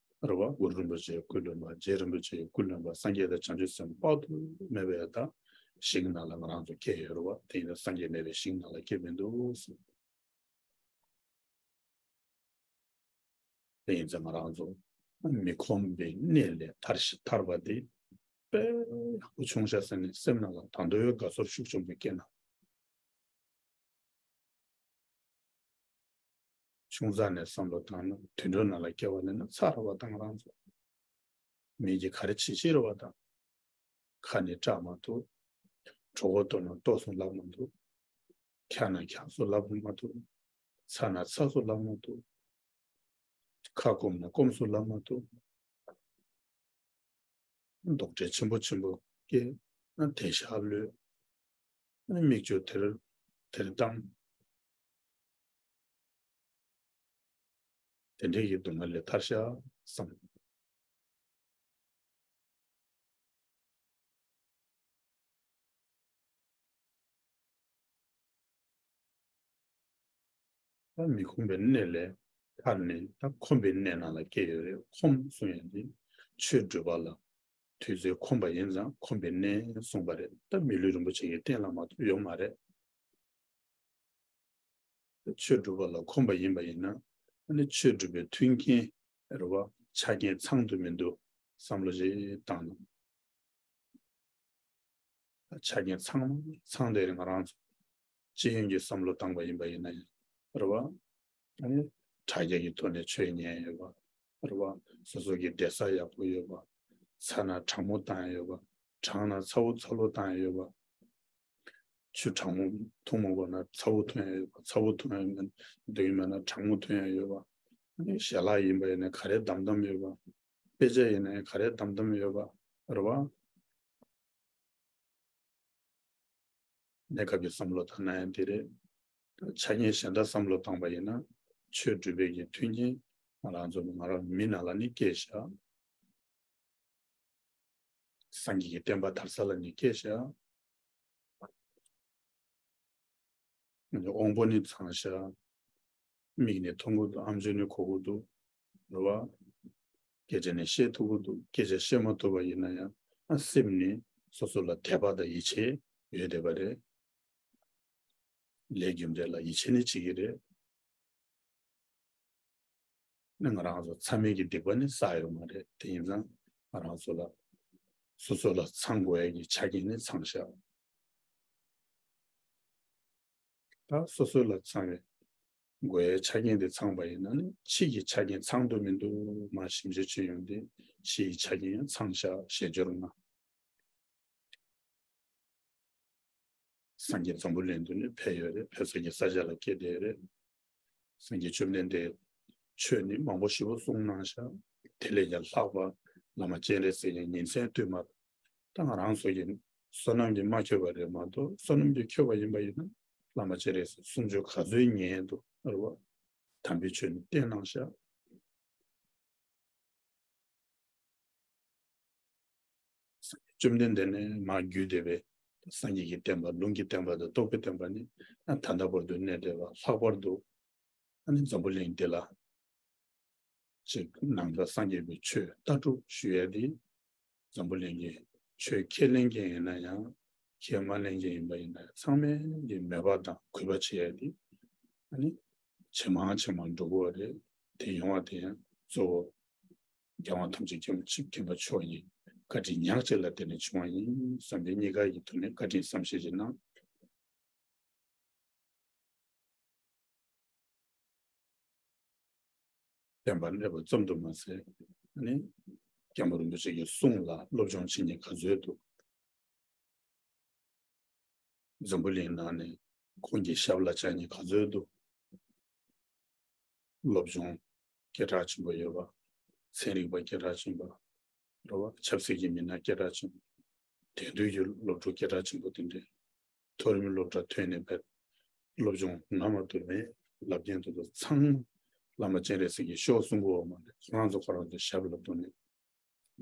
རེད་བ། གུ་རུ་རིན་པོ་ཆེའི་སྐུ་ལོན་པ། རྗེ་རིན་པོ་ཆེའི་སྐུ་ལོན་པ། སངས་རྒྱས་དང་བྱང་ཆུབ་སེམས་དཔག་ཏུ་མེད་པའི་ད་ཞིང་ནང་ལ་ང་རང་ཚོ་སྐྱེས་ཡོད་རེད་བ། དེ་ཡིན་ན་སངས་རྒྱས་མེད་པའི་ཞིང་ནང་ལ་སྐྱེ་མི་འདུག་དེ་ཡིན་ཙང་ང་རང་ཚོ་མི་ཁོམ་པའི་གནས་ལས་ཐར་ཤི་ཐར་པ་དེ་དཔེ་ཡག་པོ་བྱུང་ཤག་ཟེར་ནས་སེམས་ནང་ལ་ད་དུང་ཡང་དགའ་ཚོར་ཤུགས་ཆེན་པོ་སྐྱེས་ན། ཆུང་ཙག་ནས་བསམ་བློ་བཏང་ན་དུད་འགྲོ་ནང་ལ་སྐྱེ་བ་ལེན་ན་ཚར་བ་དང་རང་ཚོ་མི་གི་ག་རེ་བྱེད་ཤེས་རེད་བ་དང་། ཁ་ནས་སྐྲག་མ་ཐུབ། གྲོད་ཁོག་ལྟོགས་ན་ལྟོགས་སོང་ལབ་མ་ཐུབ། འཁྱག་ན་འཁྱག་སོང་ལབ་མ་ཐུབ། ཚ་ན་ཚ་སོང་ལབ་མ་ཐུབ། ཁ་སྐོམ་ན་སྐོམ་སོང་ལབ་མ་ཐུབ། རྡོག་ཁྲེས་ཆེན་པོ་ཆེན་པོ་སྐྱེས་ན་དེ་ཤ་ལོས། ཨ་ནི་མིག་ཆུ་དེར་དེར་བཏང་། དེ་འདྲའི་གི་སྡུག་བསྔལ་ལས་ཐར་ཤག་བསམ། ད་མི་ཁོམ་པའི་གནས་ལས་ཐར་ནས་ད་ཁོམ་པའི་གནས་ནང་ལ་སྐྱེས་ཡོད་རེད། ཁོམ་གསུང་ཡ་འདི་ཆོས་སྒྲུབ་པ་ལ་དུས་ཚོད་ཁོམ་པ་ཡིན་ཙང་ཁོམ་པའི་གནས་གསུངས་པ་རེད། ད་མི་ལུས་རིན་པོ་ཆེ་གི་རྟེན་ལ་མ་གཏོགས་ཡོད་མ་རེད། ཆོས་སྒྲུབ་པ་ལ་ཁོམ་པ་ཡིན་པ་ཡིན་ན་ཨ་ནི་ཆོས་སྒྲུབ་པའི་མཐུན་རྐྱེན་རེད་བ། ཆ་རྐྱེན་ཚང་དུ་མི་འདུག་བསམ་བློ་ཞིག་བཏང་ན། ཆ་རྐྱེན་ཚང་མ་ཚང་དེ་རིང་ང་རང་ཚོ་ སྤྱི་ཡོངས་ཀྱི་བསམ་བློ་བཏང་པ་ཡིན་པ་ཡིན་ན་ཡང་རེད་བ། ཨ་ནི་དྲ་རྒྱ་གི་ཐོག་ནས་ཆོས་ཉན་ཡོད་པ་རེད་བ། སོ་སོ་གི་བསྡད་ས་ཡག་པོ་ཡོད་པ། ཚ་ན་གྲང་མོ་བཏང་ཡ་ཡོད་པ། གྲང་ན་ཚ་བོ་ཚ་ལོ་བཏང་ཡ་ཡོད་པ། ཆུ་གྲང་མོ་འཐུང་མ་དགོས་ན་ཚ་བོ་འཐུང་ཡ་ཡོད་པ། ཚ་བོ་འཐུང་ཡ་མེད་འདུག་ཡིན་མེད་ན་གྲང་མོ་འཐུང་ཡ་ཡོད་པ། ཨ་ནི་ཞལ་ལག་ཡིན་པ་ཡིན་ན་ག་རེ་དམ་དམ་ཡོད་པ། དཔེ་ཆ་ཡིན་ན་ཡང་ག་རེ་དམ་དམ་ཡོད་པ་རེད་བ། གནས་སྐབས་ཀྱི་བསམ་བློ་བཏང་ན་ཡང་དེ་རེད། ཆ་རྐྱེན་གཞན་དག་བསམ་བློ་བཏང་པ་ཡིན་ན་ཆོས་སྒྲུབ་པའི་གི་མཐུན་རྐྱེན་ང་རང་ཚོ་ང་རང་མི་ནང་ལ་ནི་སྐྱེས་ཤག་སངས་རྒྱས་ཀྱི་བསྟན་པ་དར་ས་ལ་ནི་སྐྱེས་ཤག་དབང་པོ་ནི་ཚང་ཤག་མིག་ནི་མཐོང་གི་འདུག་ཨམ་ཅོག་ནི་གོ་གི་འདུག་རེད་བ། སྐད་ཆ་ནི་བཤད་ཐུབ་ཀྱི་འདུག་སྐད་ཆ་བཤད་མ་ཐུབ་པ་ཡིན་ན་ཡང་ཨ་སེམས་ནི་སོ་སོ་ལ་དད་པ་དང་ཡིད་ཆེས་ཡོད་བསྡད་པ་རེད། ལས་རྒྱུ་འབྲས་ལ་ཡིད་ཆེས་ནི་བྱེད་ཀྱི་རེད། ནི་ང་རང་ཚོ་མཚམས་མེད་ཀྱི་སྡིག་པ་ནི་བསགས་ཡོད་མ་རེད། དེ་ཡིན་ཙང་ང་རང་ཚོ་ལ་སོ་སོ་ལ་ཚང་དགོས་ཡ་གི་ཆ་རྐྱེན་ནི་ཚང་ཤག་ད་སོ་སོ་ལ་ཚང་བའི་དགོས་ཡའི་ཆ་རྐྱེན་དེ་ཚང་པ་ཡིན་ན་ནི་ཕྱི་གི་ཆ་རྐྱེན་ཚང་དུ་མི་འདུག་མ་ཞིབ་འཇུག་བྱེད་ཡོང་དུས་ཕྱི་ཡི་ཆ་རྐྱེན་ཡང་ཚང་ཤག་ཞེས་སྦྱོར་ན། སངས་རྒྱས་འཛམ་བུ་གླིང་དུ་ནི་ཕེབས་ཡོད་རེད། ཕེབས་ས་ཀྱི་ས་ཆ་ལ་སྐྱེས་བསྡད་ཡོད་རེད། སངས་རྒྱས་བཅོམ་ལྡན་འདས་ཆོས་ནི་མང་པོ་ཞེ་པོ་གསུངས་གནང་ཤག་དེ་ལས་ཀྱང་ལྷག་པ་བླ་མ་སྤྱན་རས་གཟིགས་ཀྱི་ཉིན་མཚན་དུས་མ་ད་ང་རང་ཚོ་ཡིན་བསོད་ནམས་ཀྱིས་མ་ཁྱོད་པ་རེད་མ་གཏོགས་བསོད་ནམས་ཀྱིས་ཁྱོད་པ་ཡིན་པ་ཡིན་ན་བླ་མ་སྤྱན་རས་གཟིགས་གསུང་ཆོས་ག་ཚོད་ཉན་འདུག་རེད་བ། དམ་པའི་ཆོས་ནི་བསྟན་གནང་ཤག་བཅོམ་ལྡན་འདས་ནས་མར་བརྒྱུད་བསྡད་པའི་སངས་རྒྱས་ཀྱི་བསྟན་པ་ལུང་གི་བསྟན་པ་དང་རྟོགས་པའི་བསྟན་པ་ནི་ད་ལྟ་བར་དུ་གནས་བསྡད་པ་ལྷག་པར་དུ་ཨ་ནི་འཛམ་བུ་གླིང་འདི་ལ་ཅིག་ནང་པ་སངས་རྒྱས་པའི་ཆོས་ལྟ་གྲུབ་ཞུ་ཡ་དེ་འཛམ་བུ་གླིང་གི་ཆོས་ཁས་ལེན་མཁན་ཡིན་ན་ཡང་ཁས་མ་ལེན་མཁན་ཡིན་པ་ཡིན་ན་ཡང་ཚང་མས་ཀྱི་མོས་པ་དང་གུས་པ་བྱེད་ཡ་དེ་ཨ་ནི་ཇེ་མང་ཇེ་མང་འགྲོ་གི་ཡོད་རེད། དེ་ཡོང་བ་དེ་ཡང་གཙོ་བོ་རྒྱལ་དབང་ཐམས་ཅད་མཁྱེན་པ་མཁྱེན་པ་མཆོག་གི་བཀའ་དྲིན་ཉག་གཅིག་ལ་བརྟེན་ནས་བྱུང་བ་ཡིན་བསམ་པའི་གཉིས་ཀ་ཡི་ཐོག་ནས་བཀའ་དྲིན་བསམ་ཤེས་ཅིག་གནང་། བསྟན་པ་གནས་པ་ཙམ་དུ་མ་ཟད་ནི་སྐྱབས་མགོན་རིན་པོ་ཆེ་གི་གསུང་ལ་སློབ་སྦྱོང་བྱེད་མཁན་ག་ཚོད་འདུག་འཛམ་བུ་གླིང་ནང་ནས་ཁོང་གི་ཞབས་ལ་བཅར་མཁན་ག་ཚོད་འདུག་སློབ་སྦྱོང་སྐད་གྲགས་ཆེན་པོ་ཡོད་པ། ཚན་རིག་པ་སྐད་གྲགས་ཆེན་པོ་རེད་བ། ཆབ་སྲིད་ཀྱི་མི་སྣ་སྐད་གྲགས་ཆེན་པོ། དེང་དུས་ཀྱི་སློབ་ཕྲུག་སྐད་གྲགས་ཆེན་པོ་དེ་འདྲས། མཐོ་རིམ་སློབ་གྲྭ་ཐོན་ནས་བས་སློབ་སྦྱོང་ན་མ་ཐུབ་མེད། ལབ་མཁན་དེ་ཚོ་ཚང་བླ་མ་སྤྱན་རས་གཟིགས་ཀྱིས་ཤོག་གསུང་གི་ཡོད་མ་རེད། ཁོ་རང་ཚོ་ཁོ་རང་ཚོའི་ཞབས་ལ་གཏོང་ནས་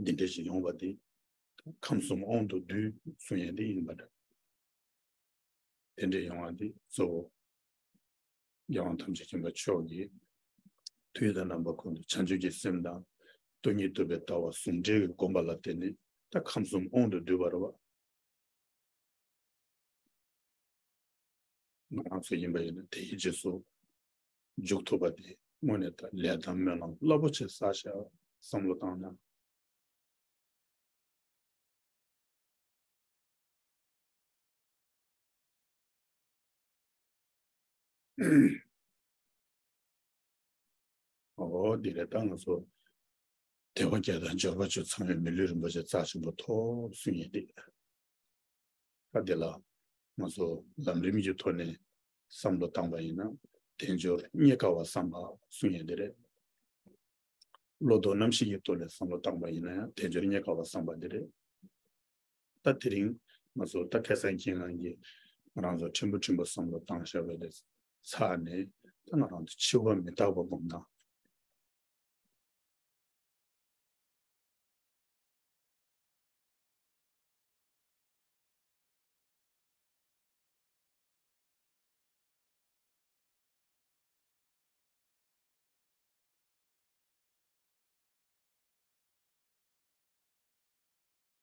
འདི་འདྲས་ཞིག་ཡོང་བ་དེ་ཁམས་གསུམ་དབང་དུ་བསྡུས་གསུང་ཡས་འདི་ཡིན་པ་འདྲ། དེ་འདྲས་ཡོང་བ་འདི་གཙོ་བོ་རྒྱལ་དབང་ཐམས་ཅད་མཁྱེན་པ་མཆོག་གིས་དུས་དང་རྣམ་པ་ཀུན་ཏུ་བྱང་ཆུབ་ཀྱི་སེམས་དང་སྟོང་ཉིད་རྟོགས་པའི་ལྟ་བ་ཟུང་འབྲེལ་གྱི་སྒོམ་པ་ལ་བརྟེན་ནས་ད་ཁམས་གསུམ་དབང་དུ་བསྡུས་པ་རེད་བ། ང་རང་ཚོ་ཡིན་པ་ཡིན་ན་དེའི་རྗེས་སུ་འཇུག་ཐུབ་པ་དེ་དངོས་གནས་ད་ལས་དང་སྨོན་ལམ་རླབས་པོ་ཆེ་བསགས་ཤག་བསམ་བློ་བཏང་ན། འོ་འདི་རེད། ད་ང་ཚོ་དད་པ་བརྒྱ་དང་འབྱོར་པ་བཅུ་ཚང་བའི་མི་ལུས་རིན་པོ་ཆེ་རྩ་ཆེན་པོ་ཐོབ་གསུང་ཡས་འདི། ད་འདི་ལ་ང་ཚོ་ལམ་རིམ་གྱི་ཐོག་ནས་བསམ་བློ་བཏང་པ་ཡིན་ན་དལ་འབྱོར་རྙེད་དཀའ་བ་བསམ་པ་གསུང་ཡས་འདི་རེད། བློ་ལྡོག་རྣམ་ཤེས་ཀྱི་ཐོག་ནས་བསམ་བློ་བཏང་པ་ཡིན་ན་ཡང་དལ་འབྱོར་རྙེད་དཀའ་བ་བསམ་པ་འདི་རེད། ད་དེ་རིང་ང་ཚོ་ད་ཁ་སང་ཁྱེད་རང་གིས་ང་རང་ཚོ་ཕྲན་བུ་ཕྲན་བུ་བསམ་བློ་བཏང་བཞག་པ་ལས་ཚར་ནས་ད་ང་རང་ཚོ་འཆི་བ་མི་རྟག་པ་སྒོམ་ན།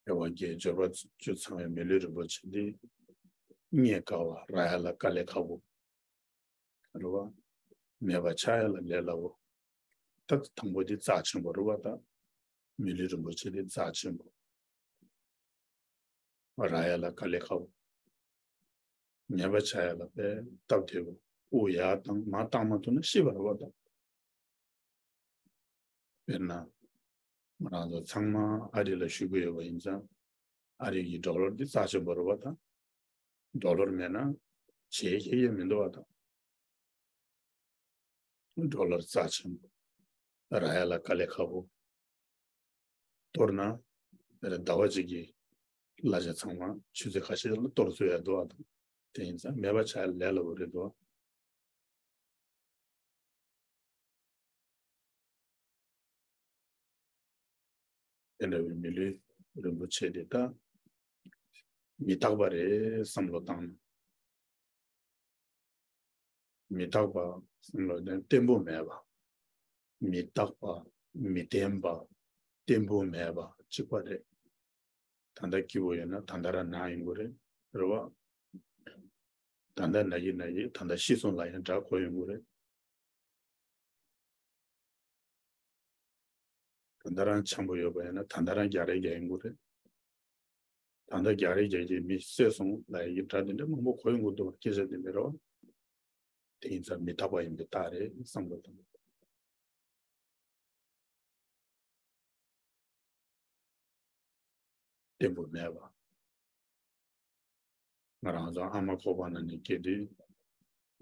དལ་བ་བརྒྱད་འབྱོར་པ་བཅུ་ཚང་བའི་མི་ལུས་རིན་པོ་ཆེ་འདི་རྙེད་དཀའ་བ་རག་ཡ་ལ་དཀའ་ལས་ཁག་པོ་རེད་བ། མེད་པ་ཆགས་ཡ་ལ་ལས་སླ་བོ། ད་དང་པོ་འདི་རྩ་ཆེན་པོ་རེད་བ། ད་མི་ལུས་རིན་པོ་ཆེ་འདི་རྩ་ཆེན་པོ་རག་ཡ་ལ་དཀའ་ལས་ཁག་པོ། ཉེས་པ་བྱ་ཡ་ལ་དཔེ་སྟབས་བདེ་པོ། དབུགས་ཡར་བཏང་མར་བཏང་མ་ཐུབ་ན་ཤི་བ་རེད་པ་ད། དཔེར་ན། ང་རང་ཚོ་ཚང་མ་ཨ་རི་ལ་བཞུགས་ཀྱི་ཡོད་པ་ཡིན་ཙང་། ཨ་རི་གི་ཌོ་ལར་འདི་རྩ་ཆེན་པོ་རེད་པ་ད། ཌོ་ལར་མེད་ན་བྱེད་ཡས་ཡོད་མི་འདུག་པ་ད། ཌོ་ལར་རྩ་ཆེན་པོ། རག་ཡ་ལ་དཀའ་ལས་ཁག་པོ། གཏོར་ན། ཟླ་བ་གཅིག་གི་གླ་ཆ་ཚང་མ་ཆུ་ཚོད་ཁ་ཤས་ལ་གཏོར་ཚུད་ཡ་འདུག་པ་ད། དེ་ཡིན་ཙང་མེད་པ་ཆགས་ལས་སླ་པོ་རེད་འདུག་དེ་འདྲ་བའི་མི་ལུས་རིན་པོ་ཆེ་དེ་ད་མི་རྟག་པ་རེད་བསམ་བློ་བཏང་ན། མི་རྟག་པ་བསམ་བློ་བཏང་བརྟན་པོ་མེད་པ། མི་རྟག་པ། མི་བརྟན་པ། བརྟན་པོ་མེད་པ་གཅིག་པ་རེད། ད་ལྟ་སྐྱིད་པོ་ཡོད་ན་ད་ལྟ་རང་ན་ཡོང་གི་རེད། རེད་པ། ད་ལྟ་ན་གི་ན་གི་ད་ལྟ་ཤི་སོང་ལབ་ཡང་འདྲ་གོ་ཡོང་གི་རེད། ད་ལྟ་རང་འཆམ་པོ་ཡོད་པ་ཡིན་ན་ད་ལྟ་རང་རྒྱག་རེས་རྒྱག་ཡོང་གི་རེད། ད་ལྟ་རྒྱག་རེས་རྒྱག་གི་མི་བསད་སོང་ལབ་ཡ་གི་སྒྲ་དེ་འདྲ་མང་པོ་གོ་ཡོང་གི་འདུག་སྐད་ཆ་དེ་འདྲ་རེད་པ། དེ་ཡིན་ཙང་མི་རྟག་པ་ཡིན་པའི་རྟགས་རེད་བསམ་བློ་བཏང་། བརྟན་པོ་མེད་པ། ང་རང་ཚོ་ཨ་མ་ཁོག་པ་ནང་ནས་སྐྱེས་དུས།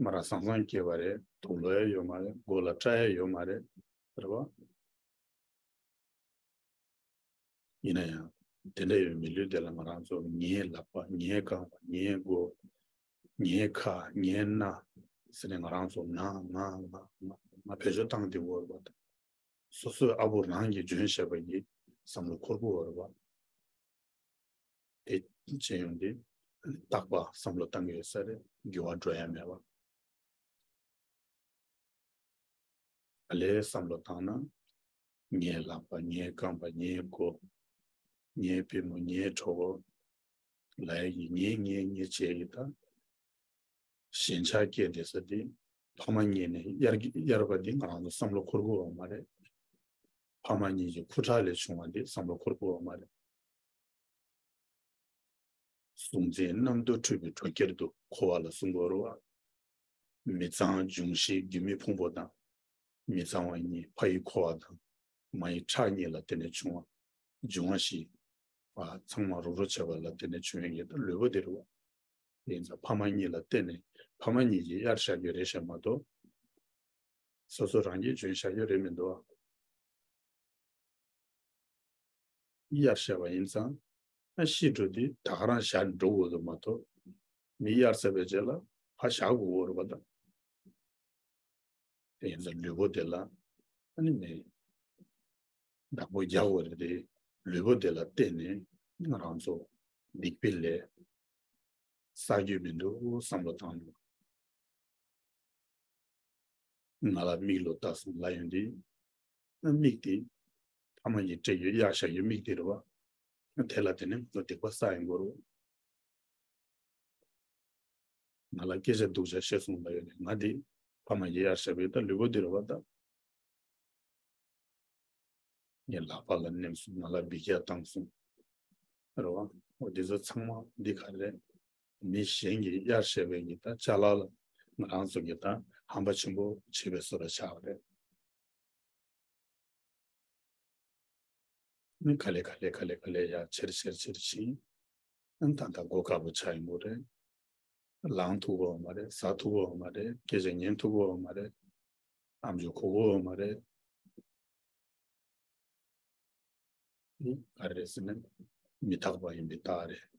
མ་ར་སང་སང་སྐྱེས་པ་རེད། དུག་ལོག་ཡ་ཡོད་མ་རེད། མགོ་ལ་སྐྲ་ཡ་ཡོད་མ་རེད། རེད་པ། ཡིན་ན་ཡང་དེ་འདྲ་ཡོད་མི་ལུས་དེ་ལ་ང་རང་ཚོ་ངའི་ལག་པ། ངའི་རྐང་པ། ངའི་མགོ། ངའི་ཁ། ངའི་སྣ་ཟེར་ནས་ང་རང་ཚོ་ང་ང་ང་ང་ང་བེད་སྤྱོད་བཏང་བསྡད་ཡོད་རེད་པ། སོ་སོའི་ཨ་བུ་རང་གིས་འཇོན་ཤེས་པ་ཡིས་བསམ་བློ་འཁོར་གྱི་ཡོད་རེད་པ། དེ་བྱས་ཡོང་དུས་རྟག་པ་བསམ་བློ་བཏང་གི་ཡོད་ས་རེད། འགྱུར་བ་འགྲོ་ཡ་མེད་པ། ག་ལེར་བསམ་བློ་བཏང་ན། ངའི་ལག་པ། ངའི་རྐང་པ། ངའི་མགོ། ངའི་པུས་མོ། ངའི་གྲོད་ཁོག་ལབ་ཡ་གི་ངའི་ངའི་ངའི་བྱས་ཀྱི་ད། ཞེན་ཆགས་སྐྱེས་བསྡད་ས་དེ་ཕ་མ་གཉིས་ནས་གཡར་གྱི་གཡར་བ་འདི་ང་རང་ཚོ་བསམ་བློ་འཁོར་གྱི་ཡོད་མ་རེད། ཕ་མ་གཉིས་ཀྱི་ཁུ་ཁྲག་ལས་བྱུང་བ་འདི་བསམ་བློ་འཁོར་གྱི་ཡོད་མ་རེད། གཟུགས་འཛིན་རྣམ་རྟོག་འཁྲུལ་པའི་གྲོང་ཁྱེར་དུ་འཁོར་བ་ལ་གསུང་གི་ཡོད་རེད་པ། མི་གཙང་འབྱུང་བཞིའི་རྒྱུ་མའི་ཕུང་པོ་དང་། མི་གཙང་བ་གཉིས་ཕ་ཡི་འཁོར་བ་དང་། མ་ཡི་ཁྲག་གཉིས་ལ་བརྟེན་ནས་བྱུང་བ། འབྱུང་བ་བཞི། པ་ཚང་མ་རུབ་རུབ་བྱས་པ་ལ་བརྟེན་ནས་བྱུང་བའི་ཡིན་ད་ལུས་པོ་དེ་རེད་པ། དེ་ཡིན་ཙང་ཕ་མ་གཉིས་ལ་བརྟེན་ནས་ཕ་མ་གཉིས་ཀྱིས་གཡར་བཞག་རྒྱུ་རེད་ཤག་མ་གཏོགས། སོ་སོ་རང་གིས་འཇོན་བཞག་རྒྱུ་རེད་མི་འདུག་ཨ། གཡར་བཞག་པ་ཡིན་ཙང་ཨ་ཤི་འགྲོ་དུས་ད་ག་རང་བཞག་འགྲོ་དགོས་འདུག་མ་གཏོགས། མི་གཡར་ཚར་བའི་རྗེས་ལ་ཕར་བཞག་དགོས་ཀྱི་ཡོད་རེད་པ་ད། དེ་ཡིན་ཙང་ལུས་པོ་དེ་ལ་ཨ་ནི་མི་བདག་པོ་རྒྱག་དགོས་རེད་དེ། ལུས་པོ་དེ་ལ་བརྟེན་ནས་ང་རང་ཚོ་སྡིག་པའི་ལས་བསགས་རྒྱུ་མི་འདུག་བསམ་བློ་བཏང་ནས། ང་ལ་མིག་ལོག་ལྟ་སོང་ལབ་ཡོང་དུས། མིག་དེ་ཕ་མ་གིས་སྤྲད་ཡོད་གཡར་བཞག་ཡོད་མིག་དེ་རེད་པ། དེ་ལ་དེ་ནས་ང་ཚོ་སྡིག་པ་བསགས་ཡོང་གི་ཡོད་རེད། ང་ལ་སྐད་ཆ་སྡུག་ཅག་བཤད་སོང་ལབ་ཡོད་རེད། ང་དེ་ཕ་མ་གིས་གཡར་བཞག་པའི་ད་ལུས་པོ་དེ་རེད་པ་ད། ངའི་ལག་པ་ལ་ནེམ་སོང་། ང་ལ་འབུད་རྒྱག་བཏང་སོང་། རེད་པ། འོ་དེ་ཚོ་ཚང་མ་འདི་ག་རེད། མི་གཞན་གྱིས་གཡར་བཞག་པའི་གི་ད་ཅ་ལག་ལ་ང་རང་ཚོ་གིས་ད་ཧམ་པ་ཆེན་པོ་བྱས་པའི་བཟོ་འདྲ་ཆགས་པ་རེད། ནི་ག་ལེ་ག་ལེ་ག་ལེ་ག་ལེ་ཡར་ཆེར་ཆེར་ཆེར་ཕྱིན། ཨ་ནི་ད་ལྟ་མགོ་དཀར་པོ་ཆགས་ཡོང་གི་རེད། ལངས་ཐུབ་ཀྱི་ཡོད་མ་རེད། ཟ་ཐུབ་ཀྱི་ཡོད་མ་རེད། སྐད་ཆ་ཉན་ཐུབ་ཀྱི་ཡོད་མ་རེད། ཨམ་ཅོག་གོ་གི་ཡོད་མ་རེད། ཨ་ནི་ག་རེ་རེད་ཟེར་ན་མི་རྟག་པ་ཡིན་པའི་རྟགས་རེད།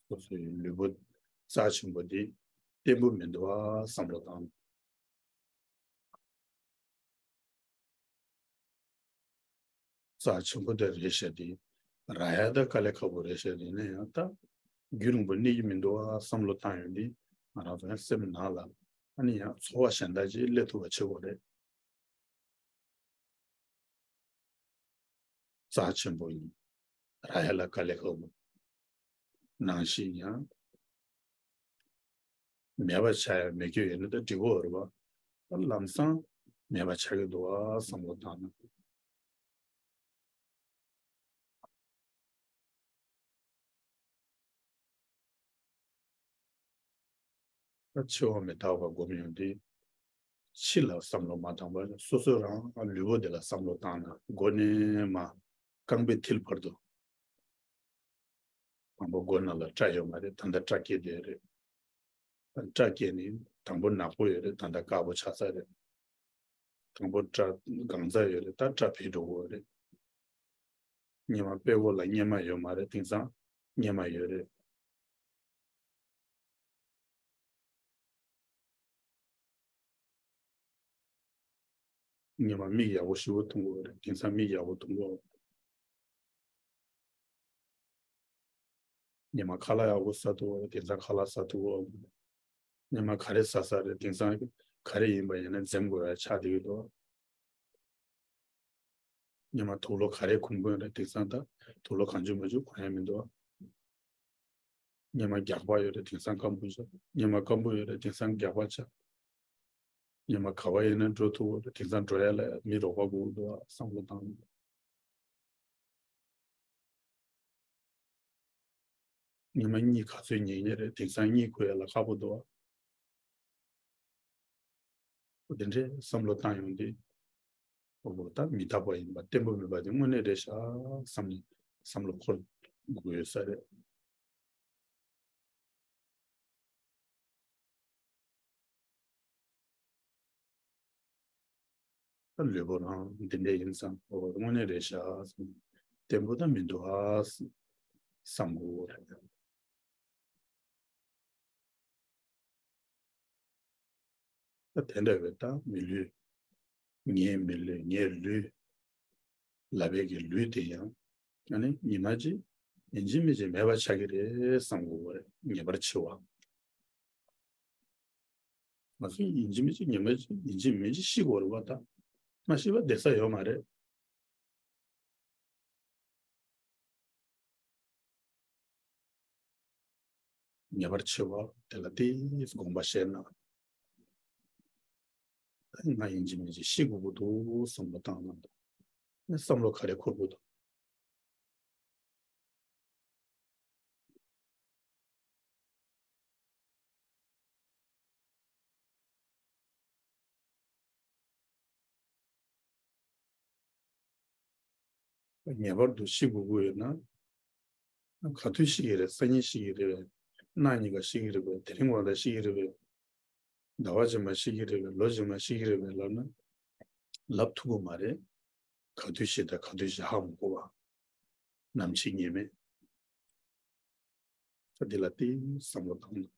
སོ་སོའི་ལུས་པོ་རྩ་ཆེན་པོ་འདི་བརྟན་པོ་མི་འདུག་པ་བསམ་བློ་བཏང་། རྩ་ཆེན་པོ་དེ་རེད་ཤག་དེ། རག་ཡ་ད་དཀའ་ལས་ཁག་པོ་རེད་ཤག་དེ་ཡིན་ན་ཡང་ད་རྒྱུན་རིང་པོ་གནས་ཀྱི་མི་འདུག་པ་བསམ་བློ་བཏང་ཡོང་དུས་ང་རང་ཚོ་ཡང་སེམས་ནང་ལ་ཨ་ནི་ཡང་ཚོར་བ་གཞན་དག་ཅིག་སླེབས་ཐུབ་པ་བྱེད་དགོས་རེད། རྩ་ཆེན་པོ་ཡིན། རག་ཡ་ལ་དཀའ་ལས་ཁག་པོ། ནང་བཞིན་ཡང་མེད་པ་ཆགས་ཡ་མེད་རྒྱུ་ཡོད་ན་ད་འགྲིག་གི་ཡོད་རེད་པ། ལམ་སང་མེད་པ་ཆགས་ཀྱི་འདུག་པ་བསམ་བློ་བཏང་ན། ད་འཆི་བ་མི་རྟག་པ་སྒོམ་ཡོང་དུས། ཕྱི་ལ་བསམ་བློ་མ་བཏང་བར་སོ་སོ་རང་ལུས་པོ་འདི་ལ་བསམ་བློ་བཏང་ན། མགོ་ནས་མར་རྐང་པའི་མཐིལ་བར་དུ། དང་པོ་མགོ་ནང་ལ་སྐྲ་ཡོད་མ་རེད། ད་ལྟ་སྐྲ་སྐྱེས་བསྡད་རེད། སྐྲ་སྐྱེས་ནས་དང་པོ་ནག་པོ་ཡོད་རེད། ད་ལྟ་དཀར་པོ་ཆགས་ཚར་རེད། དང་པོ་སྐྲ་གང་ཚ་ཡོད་རེད། ད་སྐྲ་བུད་འགྲོ་གི་ཡོད་རེད། སྔོན་མ་པད་ཕོ་ལ་གཉེར་མ་ཡོད་མ་རེད། དེང་སང་གཉེར་མ་ཡོད་རེད། སྔོན་མ་མིག་ཡག་པོ་ཞེ་པོ་མཐོང་གི་ཡོད་རེད། དེང་སང་མིག་ཡག་པོ་མཐོང་གི་ཡོད་རེད། སྔོན་མ་ཁ་ལག་ཡག་པོ་ཟ་ཐུབ་པ་རེད། དེང་སང་ཁ་ལག་ཟ་ཐུབ་ཀྱི་ཡོད་མ་རེད། སྔོན་མ་ག་རེ་ཟ་ཟ་རེད། དེང་སང་ག་རེ་ཡིན་པ་ཡིན་ན་འཛེམ་དགོས་ཡ་ཆགས་བསྡད་ཀྱི་འདུག་སྔོན་མ་དུག་ལོག་ག་རེ་གོན་གོན་རེད། དེང་སང་ད་དུག་ལོག་གང་བྱུང་མང་བྱུང་གོན་ཡ་མི་འདུག་སྔོན་མ་རྒྱགས་པ་ཡོད་རེད། དེང་སང་སྐམ་པོ་ཆགས། སྔོན་མ་སྐམ་པོ་ཡོད་རེད། དེང་སང་རྒྱགས་པ་ཆགས། སྔོན་མ་ག་པར་ཡིན་ན་འགྲོ་ཐུབ་པ་རེད། དེང་སང་འགྲོ་ཡ་ལ་མི་རོགས་པ་དགོས་འདུག་བསམ་བློ་བཏང་། སྔོན་མ་གཉིད་ག་ཚོད་ཉལ་ཉལ་རེད། དེང་སང་གཉིད་ཁུག་ཡ་ལ་ཁག་པོ་འདུག་འོ་དེ་འདྲའི་བསམ་བློ་བཏང་ཡོང་དུས། འོ་ད་མི་རྟག་པ་ཡིན་པ་བརྟན་པོ་མིན་པ་དེ་དངོས་གནས་རེད་ཤག་བསམ་ནས་བསམ་བློ་འཁོར་དགོས་ཡོད་ས་རེད། ད་ལུས་པོ་རང་འདི་འདྲ་ཡིན་ཙང་འོ་དངོས་གནས་རེད་ཤག་བསམ། བརྟན་པོ་ད་མི་འདུག་ཨ་བསམ་དགོས་རེད། ད་དེ་འདྲ་བའི་ད་མི་ལུས། ངའི་མི་ལུས། ངའི་ལུས་ལབ་པའི་གི་ལུས་དེ་ཡང་ཨ་ནི་ཉི་མ་གཅིག་ཡིན་གཅིག་མིན་གཅིག་མེད་པ་ཆགས་ཀྱི་རེད་བསམ་དགོས་པ་རེད། ངེས་པར་འཆི་བ། ང་ཚོ་ཡིན་གཅིག་མིན་གཅིག་ཉི་མ་གཅིག་ཡིན་གཅིག་མིན་གཅིག་ཤི་དགོས་རེད་པ། ད་མ་ཤི་བ་བསྡད་ས་ཡོད་མ་རེད། ངེས་པར་འཆི་བ་དེ་ལ་ཏིས་དགོངས་པ་བཞེས་ན། ད་ང་ཡིན་གཅིག་མིན་གཅིག་ཤི་དགོས་ཀྱི་འདུག་བསམ་བློ་བཏང་ན། ནི་བསམ་བློ་ག་རེ་འཁོར་དགོས་འདུག་ངེས་པར་དུ་ཤི་དགོས་ཀྱི་ཡོད་ན། ག་དུས་ཤི་གི་རེད། སང་ཉིན་ཤི་གི་རེད་པས། གནངས་ཉིན་ཀ་ཤི་གི་རེད་པས། དེ་རིང་དགོང་དག་ཤི་གི་རེད་པས། ཟླ་བ་རྗེས་མ་ཤི་གི་རེད་པས། ལོ་རྗེས་མ་ཤི་གི་རེད་པས་ལབ་ན། ལབ་ཐུབ་ཀྱི་མ་རེད། ག་དུས་ཤི་དང་ག་དུས་ཤི་ཧ་མ་གོ་བ། ནམ་འཆི་ངེས་མེད། ད་འདི་ལ་ཏིས་བསམ་བློ་བཏང་ན།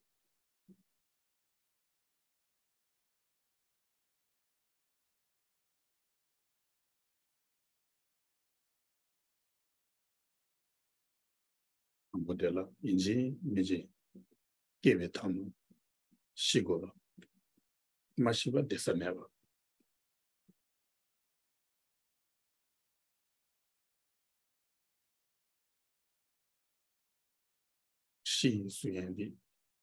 དང་པོ་དེ་ལ་ཡིན་གཅིག་མིན་གཅིག་སྐྱེ་བའི་ཐ་མ་ཤི་དགོས་པ། མ་ཤི་བ་བསྡད་ས་མེད་པ། ཤི་ཡིན་གསུང་ཡན་འདི།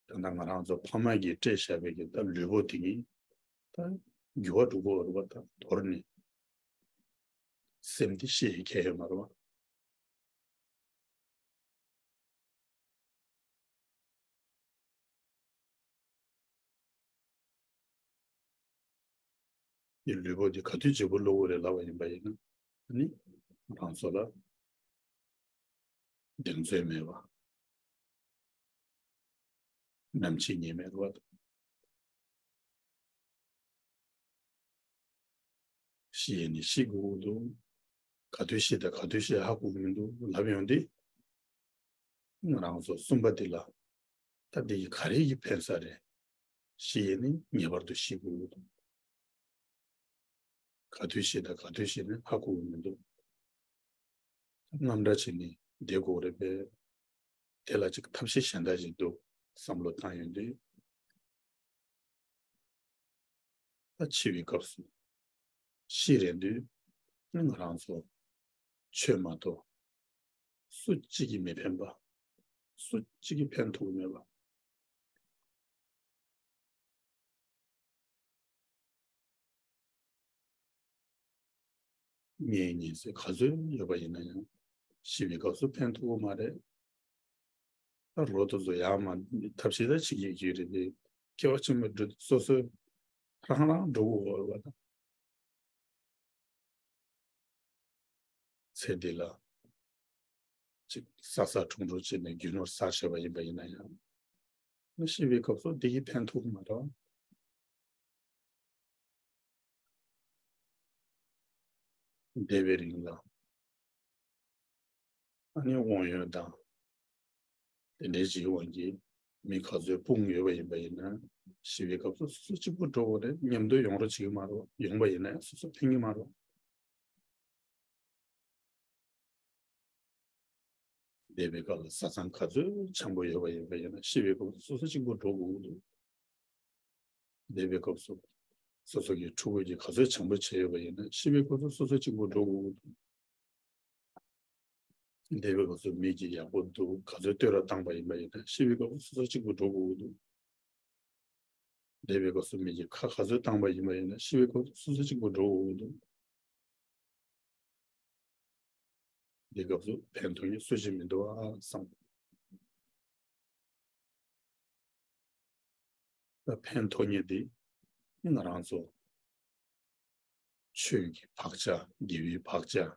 ད་ལྟ་ང་རང་ཚོ་ཕ་མ་གིས་སྤྲད་བཞག་པའི་གི་ད་ལུས་པོ་དེ་གིས་ད་འགྱུར་བ་འགྲོ་གི་ཡོད་རེད་པ། ད་དོར་ནས་སེམས་དེ་ཤི་ཡི་ཁེལ་ཡོད་མ་རེད་པ། དེ་ལུས་པོ་འདི་ག་དུས་བརྗེ་པོ་སློག་དགོས་རེད་ལབ་པ་ཡིན་པ་ཡིན་ན། ཨ་ནི་ང་རང་ཚོ་ལ་གདེང་ཚོད་མེད་པ། ནམ་འཆི་ངེས་མེད་པ། ཤི་ཡས་ནི་ཤི་དགོས་ཀྱི་འདུག་ག་དུས་ཤི་དང་ག་དུས་ཤི་ཧ་གོ་གི་མི་འདུག་ལབ་ཡོང་དུས། ང་རང་ཚོ་གསུམ་པ་འདི་ལ། ད་འདི་ཡི་ག་རེ་ཡི་ཕན་ས་རེད། ཤི་ཡས་ནི་ངེས་པར་དུ་ཤི་དགོས་ཀྱི་འདུག་ག་དུས་ཤི་དང་ག་དུས་ཤི་ནི་ཧ་གོ་གི་མི་འདུག་རྔམ་འདྲ་བྱས་ནས་བསྡད་དགོས་རེད་པས། དེ་ལ་ཅིག་ཐབས་ཤེས་གཞན་དག་ཅིག་འདུག་བསམ་བློ་བཏང་ཡོང་དུས། ད་འཆི་བའི་སྐབས་སུ་ཤི་རན་དུས་ང་རང་ཚོ་ཆོས་མ་གཏོགས་སུ་གཅིག་གིས་མི་ཕན་པ། སུ་གཅིག་གིས་ཕན་ཐོགས་མེད་པ། ངའི་ཉིན་ཟེར་ག་ཚོད་ཡོད་པ་ཡིན་ན་ཡང་ཤི་བའི་སྐབས་སུ་ཕན་ཐོགས་མ་རེད། ད་རོ་དེ་ཚོ་ཡར་མར་ཐབས་ཤེས་ད་བྱེད་ཀྱི་ཡོད་རེད་དེ། སྐྱེ་བ་ཆེན་པོ་འགྲོ་སོ་སོའི་རང་རང་འགྲོ་དགོས་པ་དང་། ཚེ་འདི་ལ་ཅིག་བསགས་བསགས་སྒྲུབ་སྒྲུབ་བྱས་ནས་རྒྱུ་ནོར་བསགས་བྱས་པ་ཡིན་པ་ཡིན་ན་ཡང་། ཤི་བའི་སྐབས་སུ་འདི་གིས་ཕན་ཐོགས་མ་རེད། འདས་པའི་རིང་ལ་ཨ་ནི་དབང་ཡོད་དང་། དེ་འདྲའི་ཅིག་དབང་གིས་མི་ག་ཚོད་སྤུངས་ཡོད་པ་ཡིན་པ་ཡིན་ན། ཤི་བའི་སྐབས་སུ་སོ་སོ་གཅིག་པུ་འགྲོ་དགོས་རེད། མཉམ་དུ་ཡོང་རོགས་བྱེད་ཀྱི་མ་རེད། ཡོང་པ་ཡིན་ན་ཡང་སོ་སོ་ཕན་གྱི་མ་རེད། འདས་པའི་སྐབས་ལ་བཟའ་ཚང་ག་ཚོད་བྱམས་པོ་ཡོད་པ་ཡིན་པ་ཡིན་ན། ཤི་བའི་སྐབས་སུ་སོ་སོ་གཅིག་པུ་འགྲོ་དགོས་ཀྱི་འདུག་འདས་པའི་སྐབས་སུ་སོ་སོ་གི་ཕྲུ་གུ་གིས་ག་ཚོད་བྱམས་པོ་བྱས་ཡོད་པ་ཡིན་ན། ཤི་བའི་སྐབས་སུ་སོ་སོ་གཅིག་པུ་འགྲོ་དགོས་ཀྱི་འདུག་འདས་པའི་སྐབས་སུ་མི་གིས་ཡག་པོ་འདུག་ག་ཚོད་བསྟོད་ར་བཏང་པ་ཡིན་པ་ཡིན་ན། ཤི་བའི་སྐབས་སུ་སོ་སོ་གཅིག་པུ་འགྲོ་དགོས་ཀྱི་འདུག་འདས་པའི་སྐབས་སུ་མི་གིས་ཁ་ག་ཚོད་བཏང་པ་ཡིན་པ་ཡིན་ན། ཤི་བའི་སྐབས་སུ་སོ་སོ་གཅིག་པུ་འགྲོ་དགོས་ཀྱི་འདུག་འདས་སྐབས་སུ་ཕན་ཐོགས་མཁན་སུ་ཞིག་མི་འདུག་ཨ་བསམ། ད་ཕན་ཐོགས་མཁན་དེ་ང་རང་ཚོ་ཆོས་ཀྱི་བག་ཆགས། དགེ་བའི་བག་ཆགས་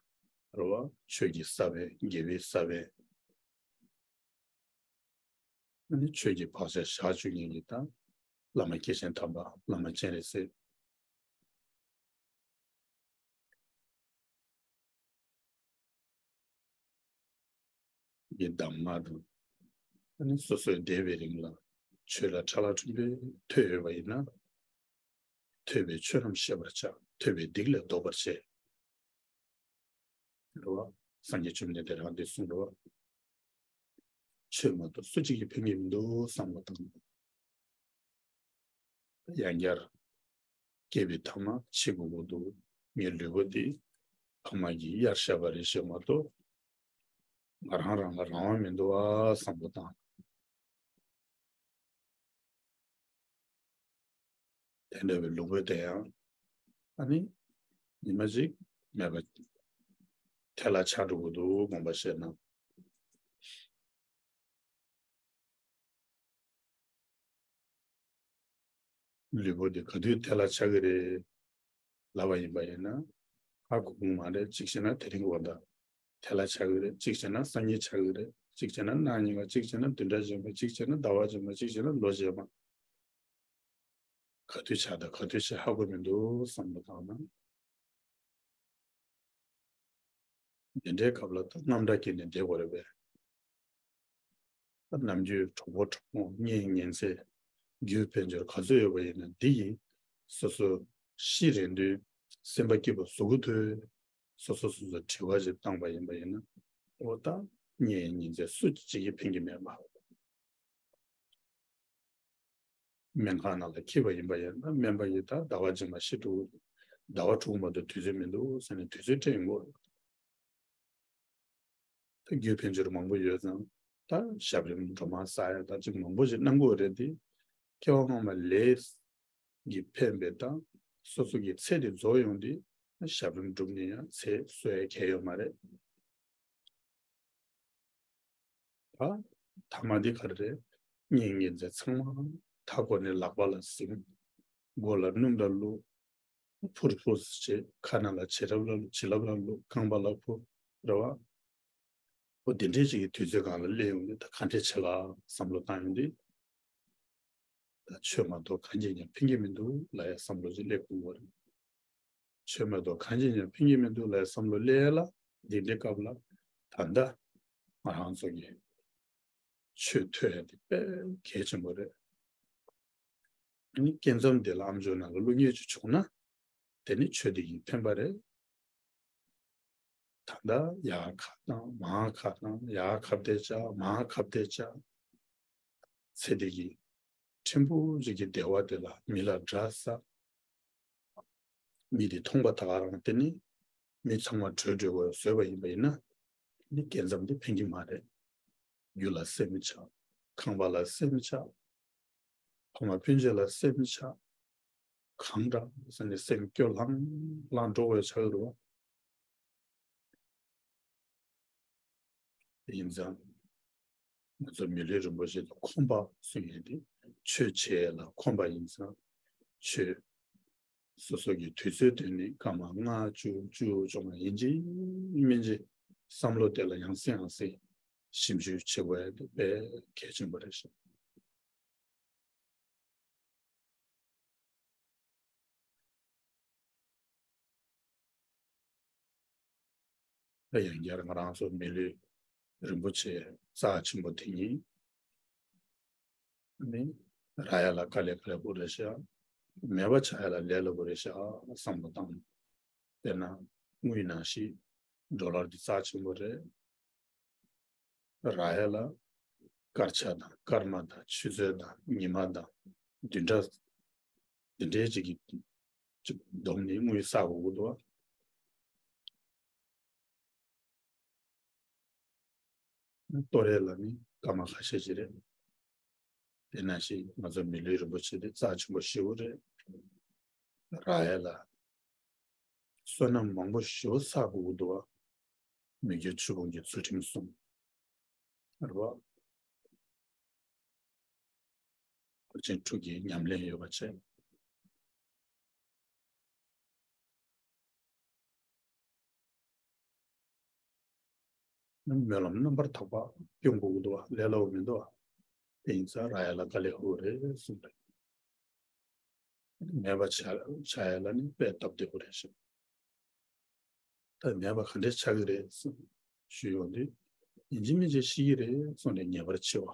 རེད་བ། ཆོས་ཀྱི་ས་བོན། དགེ་བའི་ས་བོན། ཨ་ནི་ཆོས་ཀྱི་བག་ཆགས་བཞག་བཅུག་མཁན་གྱི་ད་བླ་མ་སྐྱེས་ཆེན་དམ་པ། བླ་མ་སྤྱན་རས་གཟིགས་ཀྱི་གདམས་ངག་དང་། ཨ་ནི་སོ་སོའི་འདས་པའི་རིང་ལ་ཆོས་ལ་ཁྲ་ལ་ཁྲིམས་པའི་ཐོས་ཡོད་པ་ཡིན་ན། ཐོས་པའི་ཆོས་རྣམས་ཤེས་པར་བྱ། ཐོས་པའི་སྡིག་ལས་ལྡོག་པར་བྱེད། རེད་བ། སངས་རྒྱས་བཅོམ་ལྡན་འདས་རང་འདི་གསུངས་རེད་བ། ཆོས་མ་གཏོགས་སུ་གཅིག་གིས་ཕན་གྱི་མི་འདུག་བསམ་བློ་བཏང་། ཡང་བསྐྱར་སྐྱེ་བའི་ཐ་མ་འཆི་དགོས་ཀྱི་འདུག་ངའི་ལུས་པོ་འདི་ཕ་མ་གིས་གཡར་བཞག་པ་རེད་ཞེས་མ་གཏོགས། ང་རང་རང་ལ་རང་དབང་མི་འདུག་ཨ་བསམ་བློ་བཏང་། དེ་འདྲ་བའི་ལུས་པོ་དེ་ཡང་ཨ་ནི་ཉི་མ་གཅིག་མེད་པ་ཐལ་ལ་ཆགས་འགྲོ་གི་འདུག་དགོངས་པ་བཞེས་ན། ལུས་པོ་འདི་ག་དུས་ཐལ་ལ་ཆགས་ཀྱི་རེད་ལབ་པ་ཡིན་པ་ཡིན་ན། ཧ་གོ་གི་མ་རེད། གཅིག་བྱས་ན་དེ་རིང་འོ་ད་ཐལ་ལ་ཆགས་ཀྱི་རེད། གཅིག་བྱས་ན་སང་ཉིན་ཆགས་ཀྱི་རེད། གཅིག་བྱས་ན་གནངས་ཉིན་པ། གཅིག་བྱས་ན་བདུན་ཕྲག་རྗེས་མ། གཅིག་བྱས་ན་ཟླ་བ་རྗེས་མ། གཅིག་བྱས་ན་ལོ་རྗེས་མ། ག་དུས་ཆགས་དང་ག་དུས་ཆགས་ཧ་གོ་མི་འདུག་བསམ་བློ་བཏང་ན། འདི་འདྲའི་སྐབས་ལ་ད་རྔམ་སྐྲག་སྐྱེས་ནས་བསྡད་དགོས་རེད་པས། ད་ནམ་རྒྱུན་གྲོགས་པོ་གྲོགས་མོ་གཉེན་ཉེ་ཚན་རྒྱུ་དཔལ་འབྱོར་ག་ཚོད་ཡོད་པ་ཡིན་ན། འདི་ཡིས་སོ་སོ་ཤི་རན་དུས་སེམས་པ་སྐྱིད་པོ་བཟོ་གི་འདུག་སོ་སོ་སོ་སོ་དྲི་བ་ཞིག་བཏང་པ་ཡིན་པ་ཡིན་ན། འོ་ད་གཉེན་ཉེ་ཚན་སུ་གཅིག་གིས་ཕན་གྱི་མེད་པ། སྨན་ཁང་ནང་ལ་འཁྱེར་བ་ཡིན་པ་ཡིན་ན། སྨན་པ་ཡིས་ད་ཟླ་བ་རྗེས་མ་ཤི་འགྲོ། ཟླ་བ་དྲུག་མ་གཏོགས་དུས་ཚོད་མི་འདུག་ཟེར་ནས་དུས་ཚོད་སྤྲད་ཡོང་གི་རེད། ད་རྒྱུ་དཔལ་འབྱོར་མང་པོ་ཡོད་ཙང་ད་ཞབས་རིམ་སྒྲོལ་མ་བསགས་ཡ་ད་ཅིག་མང་པོ་ཞིག་གནང་དགོས་རེད་དེ། སྐྱེ་བ་སྔོན་མ་ལས་ཀྱིས་འཕེན་པའི་ད་སོ་སོ་གི་ཚེ་དེ་རྫོགས་ཡོང་དུས་ཞབས་རིམ་སྒྲུབ་ནས་ཡང་ཚེ་གསོ་ཡ་གལ་ཡོད་མ་རེད། ད་ཐ་མ་འདི་ག་རེ་རེད། གཉེན་ཉེ་ཚན་ཚང་མ་མཐའ་བསྐོར་ནས་ལག་པ་ལ་ཟིན། མགོ་ལ་སྣུམ་ལ་བླུགས། ཕུར་ཕུར་བྱེད། ཁ་ནང་ལ་བྱི་རབས་ལ་བྱི་རླབས་ལ་བླུགས། རྐང་པ་ལ་ཕུར། རེད་བ། འོ་དེ་འདྲའི་ཅིག་གི་དུས་ཚོད་སྒང་ལ་སླེབས་ཡོང་དུས་ད་ག་འདྲས་བྱེད་ལ་བསམ་བློ་བཏང་ཡོང་དུས། ད་ཆོས་མ་གཏོགས་གང་གིས་ཀྱང་ཕན་གྱི་མི་འདུག་ལབ་ཡ་བསམ་བློ་ཅིག་སླེབས་དགོས་པ་རེད། ཆོས་མ་གཏོགས་གང་གིས་ཀྱང་ཕན་གྱི་མི་འདུག་ལབ་ཡ་བསམ་བློ་སླེབས་ཡ་ལ་འདི་འདྲའི་སྐབས་ལ་ད་ལྟ་ང་རང་ཚོ་གིས་ཆོས་ཐོས་ཡ་དེ་དཔེ་གལ་ཆེན་པོ་རེད། ཨ་ནི་སྐྱེ་མཚམས་འདི་ལ་ཨ་མཆོག་ནང་ལ་བླུག་མཁན་ཅིག་བྱུང་ན་དེ་ནི་ཆོས་འདི་ཡིས་ཕན་པ་རེད། ད་ལྟ་ཡར་ཁ་བཏང་མར་ཁ་བཏང་། ཡར་ཁ་གཏད་བཅག་མར་ཁ་གཏད་བཅག་ཚེ་འདི་གི་ཕྲན་བུ་ཞིག་གི་བདེ་བ་དེ་ལ་མི་ལ་དགྲ་བསགས། མི་དེ་མཐོང་པ་ད་ག་རང་དེ་ནི་མི་ཚང་མ་བྲོས་བྲོས་པར་བཟོས་པ་ཡིན་པ་ཡིན་ན། ནི་རྒྱལ་མཚམས་དེ་ཕན་གྱི་མ་རེད། རྒྱུ་ལ་སེམས་ཆགས། ཁང་པ་ལ་སེམས་ཆགས། ཕ་མ་སྤུན་མཆེད་ལ་སེམས་ཆགས། གང་འདྲ་ཟེར་ནས་སེམས་སྐྱོ་ལྷང་ལྷང་འགྲོ་བའི་ཆགས་ཀྱི་རེད་བ། ཡིན་ཙང་། ང་ཚོ་མི་ལུས་རིན་པོ་ཆེ་དང་ཁོམ་པ་གསུང་ཡས་དེ། ཆོས་བྱེད་ལ་འཁོམས་པ་ཡིན་ཙང་། ཆོས་སོ་སོ་གི་དུས་ཚོད་དེ་ནི་སྐར་མ་ལྔ་བཅུ་བཅུ་བཅོ་ལྔ་ཡིན་གཅིག་མིན་གཅིག་བསམ་བློ་དེ་ལ་ཡང་སེ་ཡང་སེ་ཞིབ་འཇུག་བྱེད་དགོས་ཡ་དེ་དཔེ་གལ་ཆེན་པོ་རེད་ཤག་ད་ཡང་བསྐྱར་ང་རང་ཚོ་མི་ལུས་རིན་པོ་ཆེ་རྩ་ཆེན་པོ་དེ་ཉིད་ནི་རག་ཡ་ལ་དཀའ་ལས་ཁག་པོ་རེད་ཤག་མེད་པ་ཆགས་ཡ་ལ་ལས་སླ་པོ་རེད་ཤག་བསམ་བློ་བཏང་། དཔེར་ན་དངུལ་ནང་བཞིན་ཌོ་ལར་འདི་རྩ་ཆེན་པོ་རེད། རག་ཡ་ལ་སྐར་ཆ་དང་སྐར་མ་དང་ཆུ་ཚོད་དང་ཉི་མ་དང་བདུན་ཕྲག་འདི་འདྲའི་ཅིག་གི་ཅིག་བསྡོམས་ནས་དངུལ་བསགས་དགོས་ཀྱི་འདུག་བ། ལྟོ་རས་ལ་ནི་སྐར་མ་ཁ་ཤས་ཅིག་རེད། དེ་ནང་བཞིན་ང་ཚོ་མི་ལུས་རིན་པོ་ཆེ་དེ་རྩ་ཆེན་པོ་ཞེ་པོ་རེད། རག་ཡ་ལ་བསོད་ནམས་མང་པོ་ཞེ་པོ་བསགས་དགོས་ཀྱི་འདུག་བ། མི་དགེ་བཅུ་སྤོང་གི་ཚུལ་ཁྲིམས་སྲུང་། རེད་བ། ཕར་ཕྱིན་དྲུག་གི་ཉམས་ལེན་ཡོད་པ་བྱས། སྨོན་ལམ་རྣམ་པར་དག་པ་སྐྱོང་དགོས་ཀྱི་འདུག་བ། ལས་སླ་པོ་མི་འདུག་བ། དེ་ཡིན་ཙང་རག་ཡ་ལ་དཀའ་ལས་ཁག་པོ་རེད་གསུངས་རེད། མེད་པ་ཆགས་ཆགས་ཡ་ལ་ནི་དཔེ་སྟབས་བདེ་པོ་རེད་ཤག་ད་མེད་པ་ག་འདྲས་ཆགས་ཀྱི་རེད་ཟེར་ཞུས་ཡོང་དུས། ཡིན་གཅིག་མིན་གཅིག་ཤི་གི་རེད་གསུངས་ནས་ངེས་པར་འཆི་བ།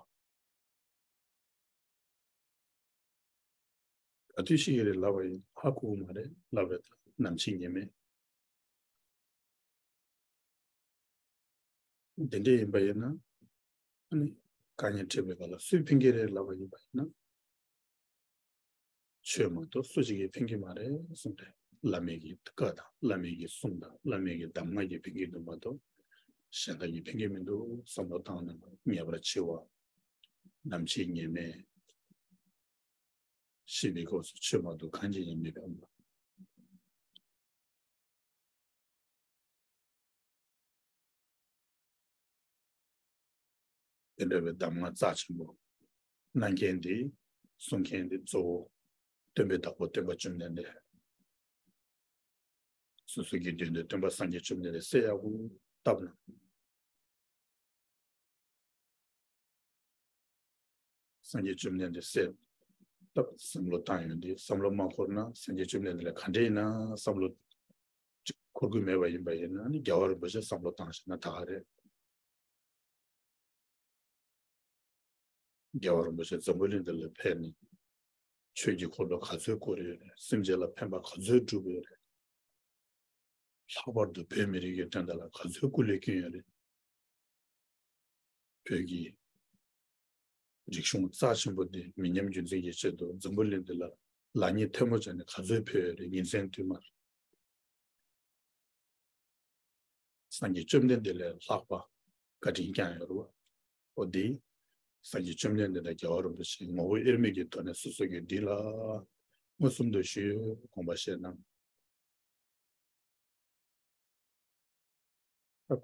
ག་དུས་ཤི་གི་རེད་ལབ་པ་ཡིན་ཧ་གོ་གི་མ་རེད་ལབ་རེད་ད་ནམ་འཆི་ངེས་མེད། དེ་འདྲས་ཡིན་པ་ཡིན་ན། ཨ་ནི་དཀའ་ངལ་འཕྲད་པའི་སྐབས་ལ་སུས་ཕན་གྱི་རེད་ལབ་པ་ཡིན་པ་ཡིན་ན། ཆོས་མ་གཏོགས་སུ་གཅིག་གིས་ཕན་གྱི་མ་རེད་གསུངས་ཏེ། བླ་མའི་གི་བཀའ་དང་བླ་མའི་གི་གསུང་དང་བླ་མའི་གི་གདམས་ངག་གིས་ཕན་གྱི་འདུག་མ་གཏོགས་གཞན་དག་གིས་ཕན་གྱི་མི་འདུག་བསམ་བློ་བཏང་ན་ངེས་པར་འཆི་བ། ནམ་འཆི་ངེས་མེད། ཤི་བའི་སྐབས་སུ་ཆོས་མ་གཏོགས་གང་གིས་ཡང་མི་ཕན་པ། དེ་འདྲ་བའི་གདམས་ངག་རྩ་ཆེན་པོ་གནང་མཁན་འདི་གསུང་མཁན་འདི་གཙོ་བོ་སྟོན་པའི་བདག་པོ་སྟོན་པ་བཅོམ་ལྡན་འདས། སོ་སོ་གི་མདུན་དུ་སྟོན་པ་སངས་རྒྱས་བཅོམ་ལྡན་འདས་གསལ་ཡག་པོ་བཏབ་ན། སངས་རྒྱས་བཅོམ་ལྡན་འདས་གསལ་བཏབ་བསམ་བློ་བཏང་ཡོང་དུས་བསམ་བློ་མ་འཁོར་ན་སངས་རྒྱས་བཅོམ་ལྡན་འདས་ལ་ག་འདྲ་ཡིན་ན་བསམ་བློ་ཅིག་འཁོར་གྱི་མེད་པ་ཡིན་པ་ཡིན་ན་ནི་རྒྱལ་བ་རིན་པོ་ཆེ་བསམ་བློ་བཏང་ཤེས་ན་ད་ག་རེད། རྒྱལ་བ་རིན་པོ་ཆེ་འཛམ་བུ་གླིང་འདི་ལ་ཕེབས་ནས་ཆོས་ཀྱི་འཁོར་ལོ་ག་ཚོད་བསྐོར་ཡོད་རེད། སེམས་ཅན་ལ་ཕན་པ་ག་ཚོད་བསྒྲུབས་ཡོད་རེད། ལྷག་པར་དུ་བོད་མི་རིགས་ཀྱི་དོན་དག་ལ་ག་ཚོད་སྐུ་ལས་བསྐྱོན་ཡོད་རེད། བོད་ཀྱི་རིག་གཞུང་རྩ་ཆེན་པོ་འདི་མི་ཉམས་རྒྱུན་འཛིན་གྱི་ཆེད་དུ་འཛམ་བུ་གླིང་འདི་ལ་ལག་གཉིས་ཐལ་མོ་སྦྱར་ནས་ག་ཚོད་ཕེབས་ཡོད་རེད། ཉིན་མཚན་དུས་མར། སངས་རྒྱས་བཅོམ་ལྡན་འདས་ལས་ལྷག་པ་བཀའ་དྲིན་བསྐྱངས་ཡོད་རེད་བ། འོ་འདི། སངས་རྒྱས་བཅོམ་ལྡན་འདས་དང་རྒྱལ་བ་རིན་པོ་ཆེའི་ངོ་བོ་དབྱེར་མེད་ཀྱི་ཐོག་ནས་སོ་སོ་གིས་འདི་ལ་མངོན་སུམ་དུ་ཞུས་དགོངས་པ་བཞེས་གནང་།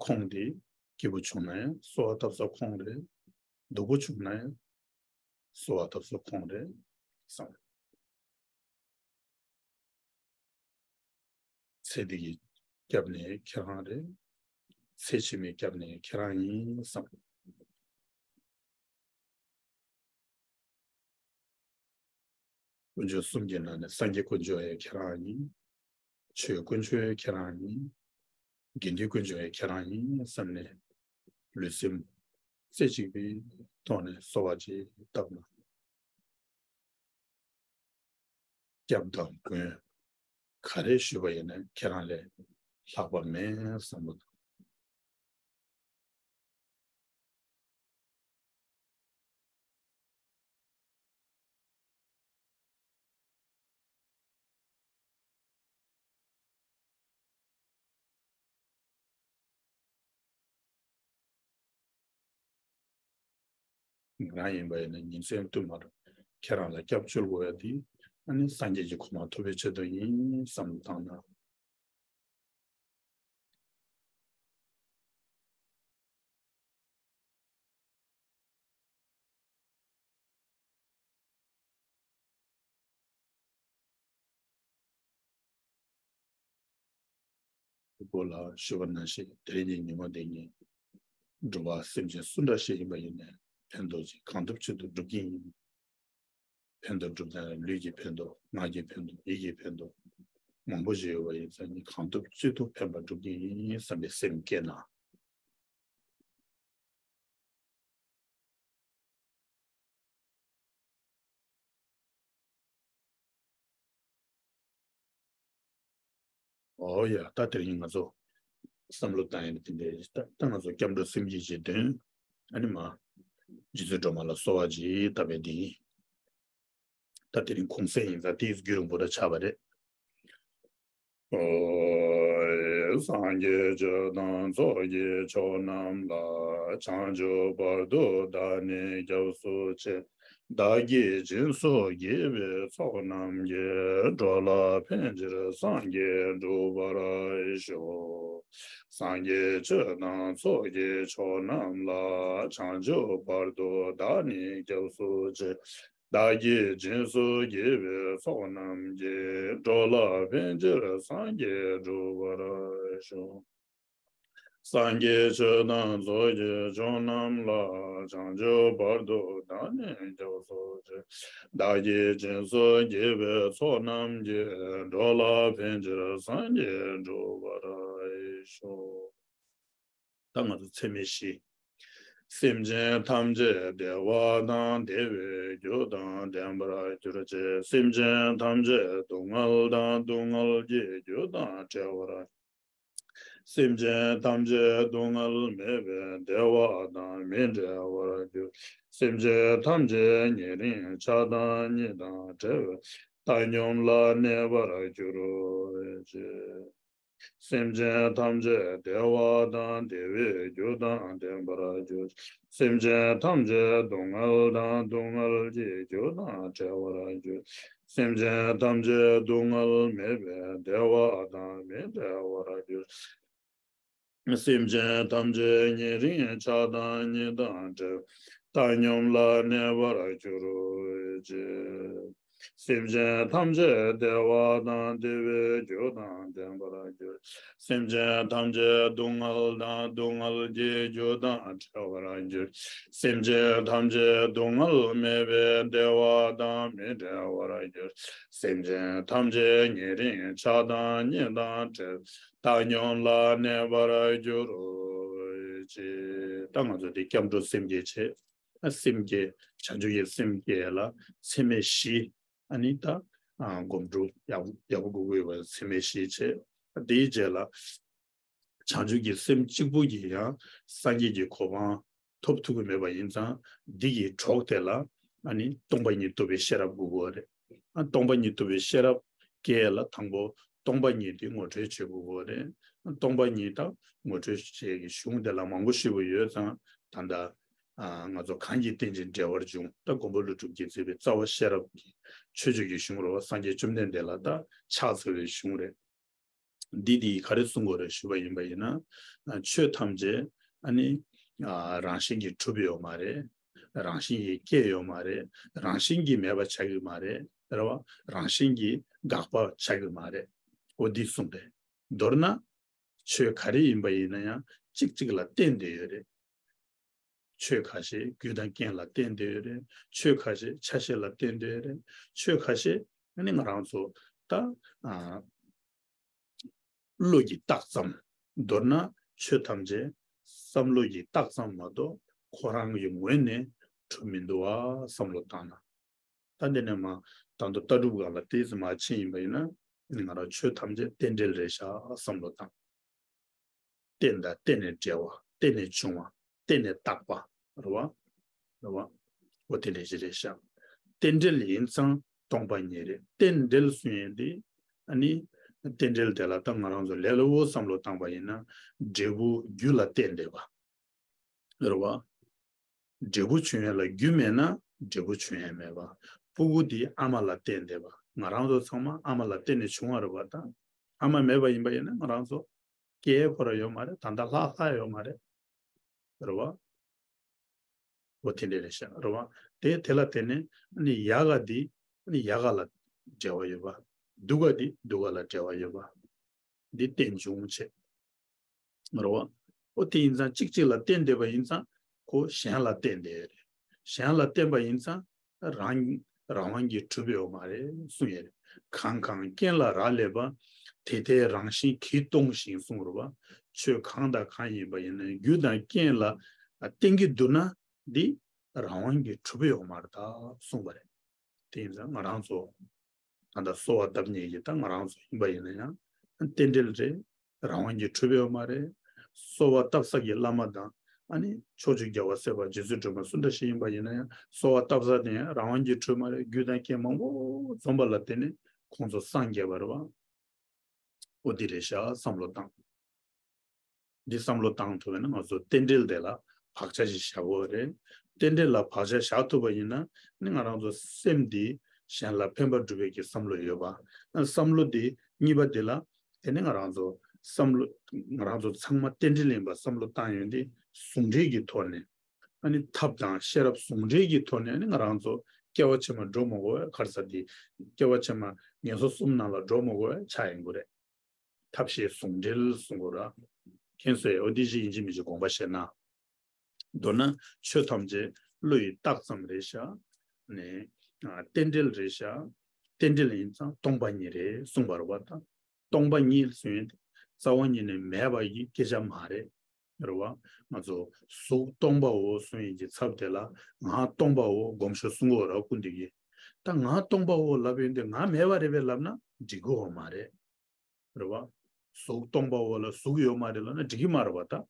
ཁོང་འདི་སྐྱིད་པོ་བྱུང་ན་ཡང་གསོལ་བ་བཏབ་ས་ཁོང་རེད། སྡུག་པོ་བྱུང་ན་ཡང་གསོལ་བ་བཏབ་ས་ཁོང་རེད་བསམ། ཚེ་འདི་གི་སྐྱབས་གནས་ཁྱེད་རང་རེད། ཚེ་ཕྱི་མའི་སྐྱབས་གནས་ཁྱེད་རང་ཡིན་བསམ། དཀོན་མཆོག་གསུམ་གྱི་ནང་ནས་སངས་རྒྱས་དཀོན་མཆོག་ཡང་ཁྱེད་རང་ཡིན། ཆོས་དཀོན་མཆོག་ཡང་ཁྱེད་རང་ཡིན། དགེ་འདུན་དཀོན་མཆོག་ཡང་ཁྱེད་རང་ཡིན་བསམ་ནས། ལུས་སེམས་རྩེ་གཅིག་པའི་ཐོག་ནས་གསོལ་བ་ཅིག་བཏབ་ན། སྐྱབས་དང་མགོན་ག་རེ་ཞུས་པ་ཡིན་ན་ཁྱེད་རང་ལས་ལྷག་པ་མེད་བསམ་པ་དང་། ང་རང་ཡིན་པ་ཡིན་ན་ཉིན་མཚན་བསྟུད་མར་ཁྱེད་རང་ལ་སྐྱབས་བཅོལ་དགོས་ཡ་དེ་ཨ་ནི་སངས་རྒྱས་ཀྱི་གོ་འཕང་ཐོབ་པའི་ཆེད་དུ་ཡིན་བསམ་བཏང་ན། སྐོར་ལ་ཞུས་པ་ནང་བཞིན་དེ་རིང་གི་ཉིན་མོ་འདི་ཉིད་འགྲོ་བ་སེམས་ཅན་སུ་འདྲ་ཞིག་ཡིན་པ་ཡིན་ནའི་ཕན་ཐོགས་ཅིག་གང་ཐུབ་ཅི་ཐུབ་སྒྲུབ་ཀྱི་ཡིན། ཕན་ཐོགས་སྒྲུབ་ན་ལུས་ཀྱི་ཕན་ཐོགས། ངག་གི་ཕན་ཐོགས། ཡིད་ཀྱི་ཕན་ཐོགས་མང་པོ་ཞིག་ཡོད་པ་ཡིན་ཙང་ནི་གང་ཐུབ་ཅི་ཐུབ་ཕན་པ་སྒྲུབ་ཀྱི་ཡིན་བསམ་པའི་སེམས་བསྐྱེད་ན། ཨོ་ཡ། ད་དེ་རིང་ང་ཚོ་བསམ་བློ་བཏང་ཡས་དེ་འདྲ། ད་ད་ང་ཚོ་སྐྱབས་འགྲོ་སེམས་བསྐྱེད་ཅིག་འདོན། ཨ་ནི་མ་རྗེ་བཙུན་སྒྲོལ་མ་ལ་གསོལ་བ་ཅིག་བཏབ་པའི་དེ་ཡིན། ད་དེ་རིང་གུང་སེང་ཡིན་ཙང་དེའི་རྒྱུན་རིང་པོ་འདྲ་ཆགས་པ་རེད། ཨོ། སངས་རྒྱས་ཆོས་དང་ཚོགས་ཀྱི་མཆོག་རྣམས་ལ། བྱང་ཆུབ་བར་དུ་བདག་ནི་སྐྱབས་སུ་མཆི། བདག་གིས་སྦྱིན་སོགས་བགྱིས་པའི་ཚོགས་རྣམས་ཀྱིས། འགྲོ་ལ་ཕན་ཕྱིར་སངས་རྒྱས་འགྲུབ་པར་ཤོག། སངས་རྒྱས་ཆོས་དང་ཚོགས་ཀྱི་མཆོག་རྣམས་ལ། བྱང་ཆུབ་བར་དུ་བདག་ནི་སྐྱབས་སུ་མཆི། བདག་གིས་སྦྱིན་སོགས་བགྱིས་པའི་ཚོགས་རྣམས་ཀྱིས། འགྲོ་ལ་ཕན་ཕྱིར་སངས་རྒྱས་འགྲུབ་པར་ཤོག། སངས་རྒྱས་ཆོས་དང་ཚོགས་ཀྱི་མཆོག་རྣམས་ལ། བྱང་ཆུབ་བར་དུ་བདག་ནི་སྐྱབས་སུ་མཆི། བདག་གིས་སྦྱིན་སོགས་བགྱིས་པའི་ཚོགས་རྣམས་ཀྱིས། འགྲོ་ལ་ཕན་ཕྱིར་སངས་རྒྱས་འགྲུབ་པར་ཤོག། ད་ང་ཚོ་ཚད་མེད་བཞི། སེམས་ཅན་ཐམས་ཅད་བདེ་བ་དང་བདེ་བའི་རྒྱུ་དང་ལྡན་པར་གྱུར་ཅིག། སེམས་ཅན་ཐམས་ཅད་སྡུག་བསྔལ་དང་སྡུག་བསྔལ་གྱི་རྒྱུ་དང་བྲལ་བར། སེམས་ཅན་ཐམས་ཅད་སྡུག་བསྔལ་མེད་པའི་བདེ་བ་དང་མི་འབྲལ་བར་གྱུར། སེམས་ཅན་ཐམས་ཅད་ཉེ་རིང་ཆགས་སྡང་གཉིས་དང་བྲལ་བའི་བཏང་སྙོམས་ལ་གནས་པར་གྱུར་ཅིག། སེམས་ཅན་ཐམས་ཅད་བདེ་བ་དང་བདེ་བའི་རྒྱུ་དང་ལྡན་པར་གྱུར། སེམས་ཅན་ཐམས་ཅད་སྡུག་བསྔལ་དང་སྡུག་བསྔལ་གྱི་རྒྱུ་དང་བྲལ་བར་གྱུར། སེམས་ཅན་ཐམས་ཅད་སྡུག་བསྔལ་མེད་པའི་བདེ་བ་དང་མི་འབྲལ་བར་གྱུར། སེམས་ཅན་ཐམས་ཅད་ཉེ་རིང་ཆགས་སྡང་གཉིས་དང་བྲལ་བའི་བཏང་སྙོམས་ལ་གནས་པར་གྱུར་ཅིག། སེམས་ཅན་ཐམས་ཅད་བདེ་བ་དང་བདེ་བའི་རྒྱུ་དང་ལྡན་པར་གྱུར། སེམས་ཅན་ཐམས་ཅད་སྡུག་བསྔལ་དང་སྡུག་བསྔལ་གྱི་རྒྱུ་དང་བྲལ་བར་གྱུར། སེམས་ཅན་ཐམས་ཅད་སྡུག་བསྔལ་མེད་པའི་བདེ་བ་དང་མི་འབྲལ་བར་གྱུར། སེམས་ཅན་ཐམས་ཅད་ཉེ་རིང་ཆགས་སྡང་གཉིས་དང་བྲལ་བའི་བཏང་སྙོམས་ལ་གནས་པར་གྱུར་ཅིག། ད་ང་ཚོ་འདི་སྐྱབས་འགྲོ་སེམས་བསྐྱེད་བྱེད། སེམས་བསྐྱེད། བྱང་ཆུབ་ཀྱི་སེམས་བསྐྱེད་ལ་ཚད་མེད་བཞི། ཨ་ནི་ད་ཨ་སྒོམ་སྒྲུབ་ཡག་པོ་ཡག་པོ་དགོས་ཀྱི་ཡོད་པ་ཚད་མེད་བཞི་བྱེད། དེའི་རྗེས་ལ་བྱང་ཆུབ་ཀྱི་སེམས་གཅིག་པུ་གིས་ཡང་སངས་རྒྱས་ཀྱི་གོ་འཕང་ཐོབ་ཐུབ་ཀྱི་མེད་པ་ཡིན་ཙང་། འདི་གི་གྲོགས་དེ་ལ་ཨ་ནི་སྟོང་པ་ཉིད་རྟོགས་པའི་ཤེས་རབ་དགོས་ཀྱི་ཡོད་རེད། ཨ་སྟོང་པ་ཉིད་རྟོགས་པའི་ཤེས་རབ་སྐྱེ་ལ་དང་པོ་སྟོང་པ་ཉིད་དེ་ངོ་སྤྲོད་བྱེད་དགོས་ཀྱི་ཡོད་རེད། ཨ་སྟོང་པ་ཉིད་དང་ངོ་སྤྲོད་བྱེད་ཀྱི་གཞུང་དེ་ལ་མང་པོ་ཞེ་པོ་ཡོད་ཙང་། ད་ལྟ་ཨ་ང་ཚོ་གང་གིས་རྟེན་ཅིང་འབྲེལ་བར་འབྱུང་། ད་མགོན་པོ་ཀླུ་སྒྲུབ་ཀྱིས་མཛད་པའི་རྩ་བ་ཤེས་རབ་ཀྱི་མཆོད་བརྗོད་ཀྱི་གཞུང་རེད་པ། སངས་རྒྱས་བཅོམ་ལྡན་འདས་ལ་ད་ཕྱག་འཚལ་བའི་གཞུང་རེད། འདི་དེ་ག་རེ་གསུང་གི་ཡོད་རེད་ཞུས་པ་ཡིན་པ་ཡིན་ན། ཨ་ཆོས་ཐམས་ཅད་ཨ་ནི་ཨ་རང་བཞིན་གྱིས་གྲུབ་ཡོད་མ་རེད། རང་བཞིན་གྱིས་སྐྱེ་ཡོད་མ་རེད། རང་བཞིན་གྱིས་མེད་པ་ཆགས་ཀྱི་མ་རེད། རེད་པ། རང་བཞིན་གྱིས་འགག་པ་ཆགས་ཀྱི་མ་རེད། འོ་འདི་གསུངས་པས། མདོར་ན་ཆོས་ག་རེ་ཡིན་པ་ཡིན་ན་ཡང་གཅིག་གཅིག་ལ་བརྟེན་བསྡད་ཡོད་རེད། ཆོས་ཁ་ཤས་རྒྱུ་དང་རྐྱེན་ལ་བརྟེན་བསྡད་ཡོད་རེད། ཆོས་ཁ་ཤས་ཆ་ཤས་ལ་བརྟེན་བསྡད་ཡོད་རེད། ཆོས་ཁ་ཤས་ཨ་ནི་ང་རང་ཚོ་ད་ཨ་བློ་གིས་བཏགས་ཙམ། མདོར་ན་ཆོས་ཐམས་ཅད་བསམ་བློ་གིས་བཏགས་ཙམ་མ་གཏོགས་ཁོ་རང་གི་ངོས་ནས་གྲུབ་མི་འདུག་པ་བསམ་བློ་བཏང་ན། ད་འདི་ནས་མ་ད་དུང་ལྟ་གྲུབ་སྒང་ལ་ཏོག་ཙམ་མར་ཕྱིན་ཡིན་པ་ཡིན་ན། ང་རང་ཆོས་ཐམས་ཅད་རྟེན་འབྲེལ་རེད་ཤག་བསམ་བློ་བཏང་། རྟེན་དང་རྟེན་ནས་འབྲེལ་བ། རྟེན་ནས་བྱུང་བ། རྟེན་ནས་བཏགས་པ། རེད་པ། རེད་པ། འོ་དེ་འདྲ་ཞིག་རེད་ཤག། རྟེན་འབྲེལ་ཡིན་ཙང་སྟོང་པ་ཉིད་རེད། རྟེན་འབྲེལ་ཟེར་ཡས་དེ་ཨ་ནི་རྟེན་འབྲེལ་དེ་ལ་ད་ང་རང་ཚོ་ལས་སླ་པོ་བསམ་བློ་བཏང་པ་ཡིན་ན་འབྲས་བུ་རྒྱུ་ལ་བརྟེན་བསྡད་པ། རེད་པ། འབྲས་བུ་བྱུང་ཡས་ལ་རྒྱུ་མེད་ན་འབྲས་བུ་བྱུང་ཡས་མེད་པ། ཕྲུ་གུ་དེ་ཨ་མ་ལ་བརྟེན་བསྡད་པ། ང་རང་ཚོ་ཚང་མ་ཨ་མ་ལ་བརྟེན་ནས་བྱུང་བ་རེད་པ། ད་ཨ་མ་མེད་པ་ཡིན་པ་ཡིན་ན་ང་རང་ཚོ་སྐྱེ་ཡས་ཁོ་རང་ཡོད་མ་རེད། ད་ལྟ་ལྷག་ལྷག་ཡོད་མ་རེད། རེད་པ། འོ་དེ་འདྲ་རེད་ཤག། རེད་པ། དེ་དེ་ལ་བརྟེན་ནས་ཨ་ནི་ཡག་ག་དེ་ཨ་ནི་ཡག་ག་ལ་འབྲེལ་བ་ཡོད་པ། སྡུག་ག་དེ་སྡུག་ག་ལ་འབྲེལ་བ་ཡོད་པ། འདི་རྟེན་འབྱུང་བྱས། རེད་བ། ཨོ་དེ་ཡིན་ཙང་གཅིག་གཅིག་ལ་བརྟེན་བསྡད་པ་ཡིན་ཙང་ཁོ་གཞན་ལ་བརྟེན་བསྡད་རེད། གཞན་ལ་བརྟེན་པ་ཡིན་ཙང་རང་རང་དབང་གིས་གྲུབ་ཡོད་མ་རེད་གསུངས་ཡོད་རེད། གང་གང་རྐྱེན་ལ་རག་ལས་པ། དེ་དེའི་རང་བཞིན་གྱིས་སྟོང་ཞིང་གསུངས་རེད་བ། ཆོས་གང་དང་གང་ཡིན་པ་ཡིན་ན་རྒྱུ་དང་རྐྱེན་ལ་བརྟེན་གྱི་འདུག་ན་འདི་རང་དབང་གིས་གྲུབ་ཡོད་མ་རེད་ད་གསུངས་པ་རེད། དེ་ཡིན་ཙང་ང་རང་ཚོ་ད་ལྟ་གསོལ་བ་བཏབ་མཁན་གྱི་ད་ང་རང་ཚོ་ཡིན་པ་ཡིན་ན་ཡང་རྟེན་འབྲེལ་རེད། རང་དབང་གིས་གྲུབ་ཡོད་མ་རེད། གསོལ་བ་བཏབ་ས་གི་བླ་མ་དང་ཨ་ནི་ཕྱོགས་བཅུའི་རྒྱལ་བ་སྲས་དཔལ་རྗེ་བཙུན་སྒྲོལ་མ་སུ་འདྲ་ཞིག་ཡིན་པ་ཡིན་ན་ཡང་གསོལ་བ་བཏབ་ས་དེ་ཡང་རང་དབང་གིས་གྲུབ་མ་རེད། རྒྱུ་དང་རྐྱེན་མང་པོ་འཛོམས་པ་ལ་བརྟེན་ནས་ཁོང་ཚོ་སངས་རྒྱས་པ་རེད་བ། ཨོ་འདི་རེད་ཤག་བསམ་བློ་བཏང་། འདི་བསམ་བློ་བཏང་ཐུབ་པ་ན་ང་ཚོ་རྟེན་འབྲེལ་དེ་ལ་བག་ཆགས་ཤིག་བཞག་དགོས་རེད། རྟེན་འབྲེལ་ལ་བག་ཆགས་བཞག་ཐུབ་པ་ཡིན་ན་ནི་ང་རང་ཚོ་སེམས་འདི་གཞན་ལ་ཕན་པ་སྒྲུབ་པའི་གི་བསམ་བློ་ཡོད་པ། བསམ་བློ་འདི་གཉིས་པ་འདི་ལ་དེ་ནི་ང་རང་ཚོ་བསམ་བློ་ང་རང་ཚོ་ཚང་མ་རྟེན་འབྲེལ་ཡིན་པ་བསམ་བློ་བཏང་ཡོང་དུས་ཟུང་འབྲེལ་གྱི་ཐོག་ནས་ཨ་ནི་ཐབས་དང་ཤེས་རབ་ཟུང་འབྲེལ་གྱི་ཐོག་ནས་ཨ་ནི་ང་རང་ཚོ་སྐྱེ་བ་ཕྱི་མ་འགྲོ་མ་དགོས་པའི་ག་རེ་ཟེར་དེ་སྐྱེ་བ་ཕྱི་མ་ངན་སོང་གསུམ་ནང་ལ་འགྲོ་མ་དགོས་པའི་ཆ་ཡིན་དགོས་རེད། ཐབས་ཤེས་ཟུང་འབྲེལ་གསུང་དགོས་ར། མཁྱེན་སོང་ངས། འོ་འདི་ཞིག་ཡིན་གཅིག་མིན་གཅིག་དགོངས་པ་བཞེས་ན། མདོར་ན་ཆོས་ཐམས་ཅད་བློ་ཡི་རྟགས་ཙམ་རེད་ཤག་ནས་ཨ་རྟེན་འབྲེལ་རེད་ཤག་རྟེན་འབྲེལ་ཡིན་ཙང་སྟོང་པ་ཉིད་རེད་གསུངས་པ་རེད་བ་དང་། སྟོང་པ་ཉིད་ཟེར་ཡོང་དུས་རྩ་བ་ཉིད་ནས་མེད་པ་ཡི་སྐད་ཆ་མ་རེད། རེད་བ། ང་ཚོ་གཟུགས་སྟོང་པའོ་གསུང་ཡིན་གྱི་ཚབ་དེ་ལ་ངག་སྟོང་པའོ་སྒོམ་ཤོག་གསུང་གོ་ར་ཀུན་འདུས་ཀྱིས། ད་ངག་སྟོང་པའོ་ལབ་ཡོང་དུས་ངག་མེད་པ་རེད་པས་ལབ་ན་འགྲིག་གི་ཡོད་མ་རེད། རེད་བ། གཟུགས་སྟོང་པའོ་ལ་གཟུགས་ཡོད་མ་རེད་ལབ་ན་འགྲིག་གི་མ་རེད་བ་ད།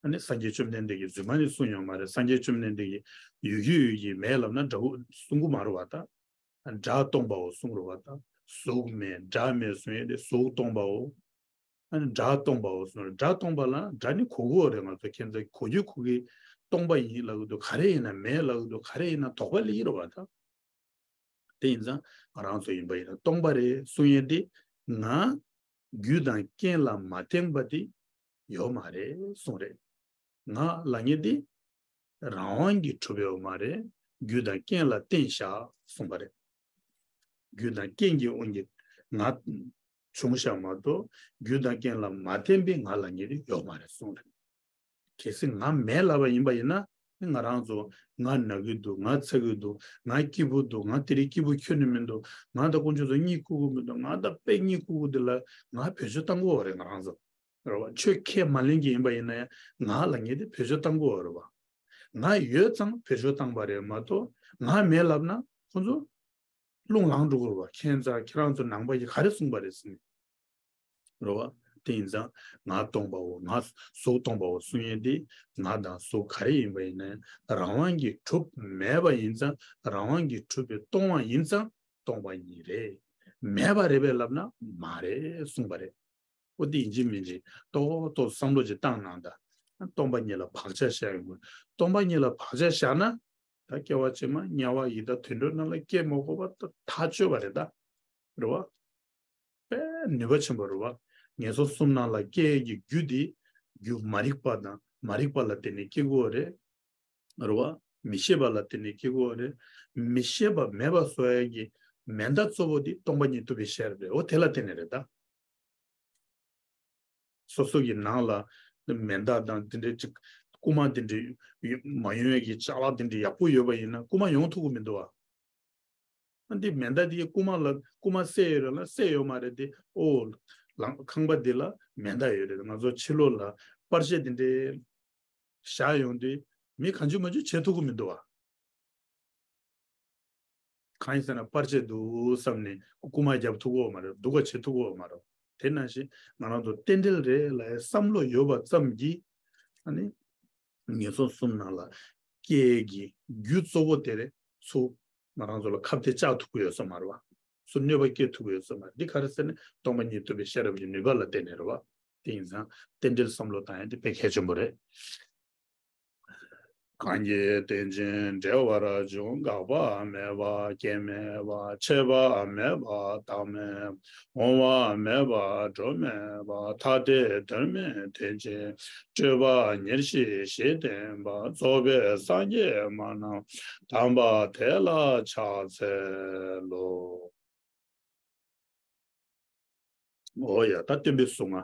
ཨ་ནི་སངས་རྒྱས་བཅོམ་ལྡན་འདས་ཀྱིས་རྫུན་མ་ནི་གསུངས་ཡོད་མ་རེད། སངས་རྒྱས་བཅོམ་ལྡན་འདས་ཀྱིས་ཡོད་ཀྱི་ཡོད་ཀྱི་མེད་ལབ་ན་འདྲ་བོ་གསུང་གི་མ་རེད་བ་ད། སྒྲ་སྟོང་པའོ་གསུང་རེད་བ་ད། གཟུགས་མེད་སྒྲ་མེད་གསུང་ཡས་དེ་གཟུགས་སྟོང་པའོ། ཨ་ནི་སྒྲ་སྟོང་པའོ་གསུང་རེད། སྒྲ་སྟོང་པ་ལ་སྒྲ་ནི་གོ་གི་ཡོད་རེད། ང་ཚོ་ཁྱེད་ཚོ་གོ་རྒྱུ་གོ་གི་སྟོང་པ་ཡིན་ལབ་གི་འདུག་ག་རེ་ཡིན་ན་མེད་ལབ་གི་འདུག་ག་རེ་ཡིན་ན་དོགས་པ་སླེབས་ཀྱི་རེད་བ་ད། དེ་ཡིན་ཙང་ང་རང་ཚོ་ཡིན་པ་ཡིན་ན་སྟོང་པ་རེད་གསུང་ཡས་དེ་ང་རྒྱུ་དང་རྐྱེན་ལ་མ་བརྟེན་པ་དེ་ཡོད་མ་རེད་གསུང་རེད། ང་ལབ་མཁན་དེ་རང་དབང་གིས་གྲུབ་ཡོད་མ་རེད། རྒྱུ་དང་རྐྱེན་ལ་བརྟེན་བཞག་གསུངས་པ་རེད། རྒྱུ་དང་རྐྱེན་གྱི་དབང་གིས་ང་བྱུང་བཞག་མ་གཏོགས་རྒྱུ་དང་རྐྱེན་ལ་མ་བརྟེན་པའི་ང་ལབ་མཁན་དེ་ཡོད་མ་རེད་གསུངས་རེད། གལ་སྲིད་ང་མེད་ལབ་པ་ཡིན་པ་ཡིན་ན་ང་རང་ཚོ་ང་ན་གི་འདུག་ང་ཚ་གི་འདུག་ང་སྐྱིད་པོ་འདུག་ང་དེ་རིང་སྐྱིད་པོ་ཁྱོན་ནས་མི་འདུག་ང་དང་དཀོན་མཆོག་ཚོ་གཉིད་ཁུག་གི་མི་འདུག་ང་དང་དཔེ་གཉིད་ཁུག་གི་འདུག་ལ་ང་བེད་སྤྱོད་བཏང་དགོས་པ་རེད། ང་རང་ཚོ་རེད་བ། ཆོས་ཁས་མ་ལེན་གྱི་ཡིན་པ་ཡིན་ན་ཡང་ང་ལབ་མཁན་དེ་བེད་སྤྱོད་བཏང་དགོས་པ་རེད་བ། ང་ཡོད་ཙང་བེད་སྤྱོད་བཏང་པ་རེད་མ་གཏོགས་ང་མེད་ལབ་ན་ཁོང་ཚོ་རླུང་ལངས་འགྲོ་གི་རེད་བ། ཁྱེད་ཚོ་ཁྱེད་རང་ཚོ་ནང་པ་ཡིས་ག་རེ་གསུངས་པ་རེད་ཟེར་ནས། རེད་བ། དེ་ཡིན་ཙང་ང་སྟོང་པའོ་ང་གཟུགས་སྟོང་པའོ་གསུང་ཡས་དེ་ང་དང་གཟུགས་ག་རེ་ཡིན་པ་ཡིན་ན་རང་དབང་གིས་གྲུབ་མེད་པ་ཡིན་ཙང་རང་དབང་གིས་གྲུབ་པའི་སྟོང་པ་ཡིན་ཙང་སྟོང་པ་ཉིད་རེད། མེད་པ་རེད་པས་ལབ་ན་མ་རེད་གསུངས་པ་རེད། ཨོ་དེ་ཡིན་གཅིག་མིན་གཅིག་ཏོག་ཏོག་བསམ་བློ་ཅིག་བཏང་གནང་ད། སྟོང་པ་ཉིད་ལ་བག་ཆགས་བཞག་ཡོང་དགོས། སྟོང་པ་ཉིད་ལ་བག་ཆགས་བཞག་ན། ད་སྐྱེ་བ་ཕྱི་མ་དམྱལ་བ་ཡི་དྭགས་དུད་འགྲོ་རྣམས་ལ་སྐྱེ་མ་དགོས་པ་ད་ཐག་ཆོད་པ་རེད་ད། རེད་བ། དཔེ་ནུས་པ་ཆེན་པོ་རེད་བ། ངན་སོང་གསུམ་ནང་ལ་སྐྱེ་ཡས་ཀྱི་རྒྱུ་དེ། རྒྱུ་མ་རིག་པ་དང་མ་རིག་པ་ལ་བརྟེན་ནས་སྐྱེ་དགོས་རེད། རེད་བ། མི་ཤེས་པ་ལ་བརྟེན་ནས་སྐྱེ་དགོས་རེད། མི་ཤེས་པ་མེད་པ་བཟོ་ཡས་ཀྱི་མེ་མདའ་གཙོ་བོ་དེ་སྟོང་པ་ཉིད་རྟོགས་པའི་ཤེས་རབ་རེད། འོ་དེ་ལ་བརྟེན་ནས་རེད་ད། སོ་སོ་གི་ནང་ལ་མེ་མདའ་དང་དེ་འདྲའི་ཅིག་རྐུ་མ་དེ་འདྲའི་མ་ཡོང་ཡས་ཀྱི་ཅ་ལག་དེ་འདྲའི་ཡག་པོ་ཡོད་པ་ཡིན་ན་རྐུ་མ་ཡོང་ཐུབ་ཀྱི་མི་འདུག་བ། ཨ་འདི་མེ་མདའ་འདི་རྐུ་མ་ལ་རྐུ་མ་བསད་ཡོད་རེད་ལ་བསད་ཡོད་མ་རེད་དེ། ཨོ། ལང་ཁང་པ་འདི་ལ་མེ་མདའ་ཡོད་རེད། ང་ཚོ་ཕྱི་ལོགས་ལ་པར་ཆས་དེ་འདྲའི་བཞག་ཡོང་དུས་མི་གང་བྱུང་མང་བྱུང་བྱེད་ཐུབ་ཀྱི་མི་འདུག་བ། གང་ཡིན་ཟེར་ན་པར་ཆས་འདུག་བསམ་ནས་རྐུ་མ་རྒྱབ་ཐུབ་ཀྱི་ཡོད་མ་རེད། སྡུག་པ་བྱེད་ཐུབ་ཀྱི་ཡོད་མ་རེད། དེ་ནང་བཞིན་ང་རང་ཚོ་རྟེན་འབྲེལ་རེད་ལབ་ཡའི་བསམ་བློ་ཡོད་པ་ཙམ་གྱིས་ཨ་ནི་ངན་སོང་གསུམ་ནང་ལ་སྐྱེ་གི་རྒྱུ་གཙོ་བོ་དེ་རེད། ཚུར་ང་རང་ཚོ་ལ་ཁ་གཏད་བཅག་ཐུབ་ཀྱི་ཡོད་ས་མ་རེད་བ། ཚུར་གནོད་པ་སྐྱེལ་ཐུབ་ཀྱི་ཡོད་ས་མ་རེད། འདི་ག་རེ་ཟེར་ན་སྟོང་པ་ཉིད་རྟོགས་པའི་ཤེས་རབ་ཀྱི་ནུས་པ་ལ་བརྟེན་ནས་རེད་བ། དེ་ཡིན་ཙང་རྟེན་འབྲེལ་བསམ་བློ་བཏང་ཡ་འདི་དཔེ་གལ་ཆེན་པོ་རེད། གང་གིས་རྟེན་ཅིང་འབྲེལ་བར་འབྱུང་། འགག་པ་མེད་པ་སྐྱེ་མེད་པ། ཆད་པ་མེད་པ་བདག་མེད་པ། འོང་བ་མེད་པ་འགྲོ་མེད་པ། ཐ་དད་དོན་མེད་རྟེན་ཅིང་འབྲེལ་བ། ཉེར་ཞི་བཞི་བསྟན་པ། རྫོགས་པའི་སངས་རྒྱས་མ་རྣམས་དམ་པ་དེ་ལ་ཕྱག་འཚལ་ལོ། འོ་ཡ་ད་སྟོན་པའི་གཟུངས་སྔགས།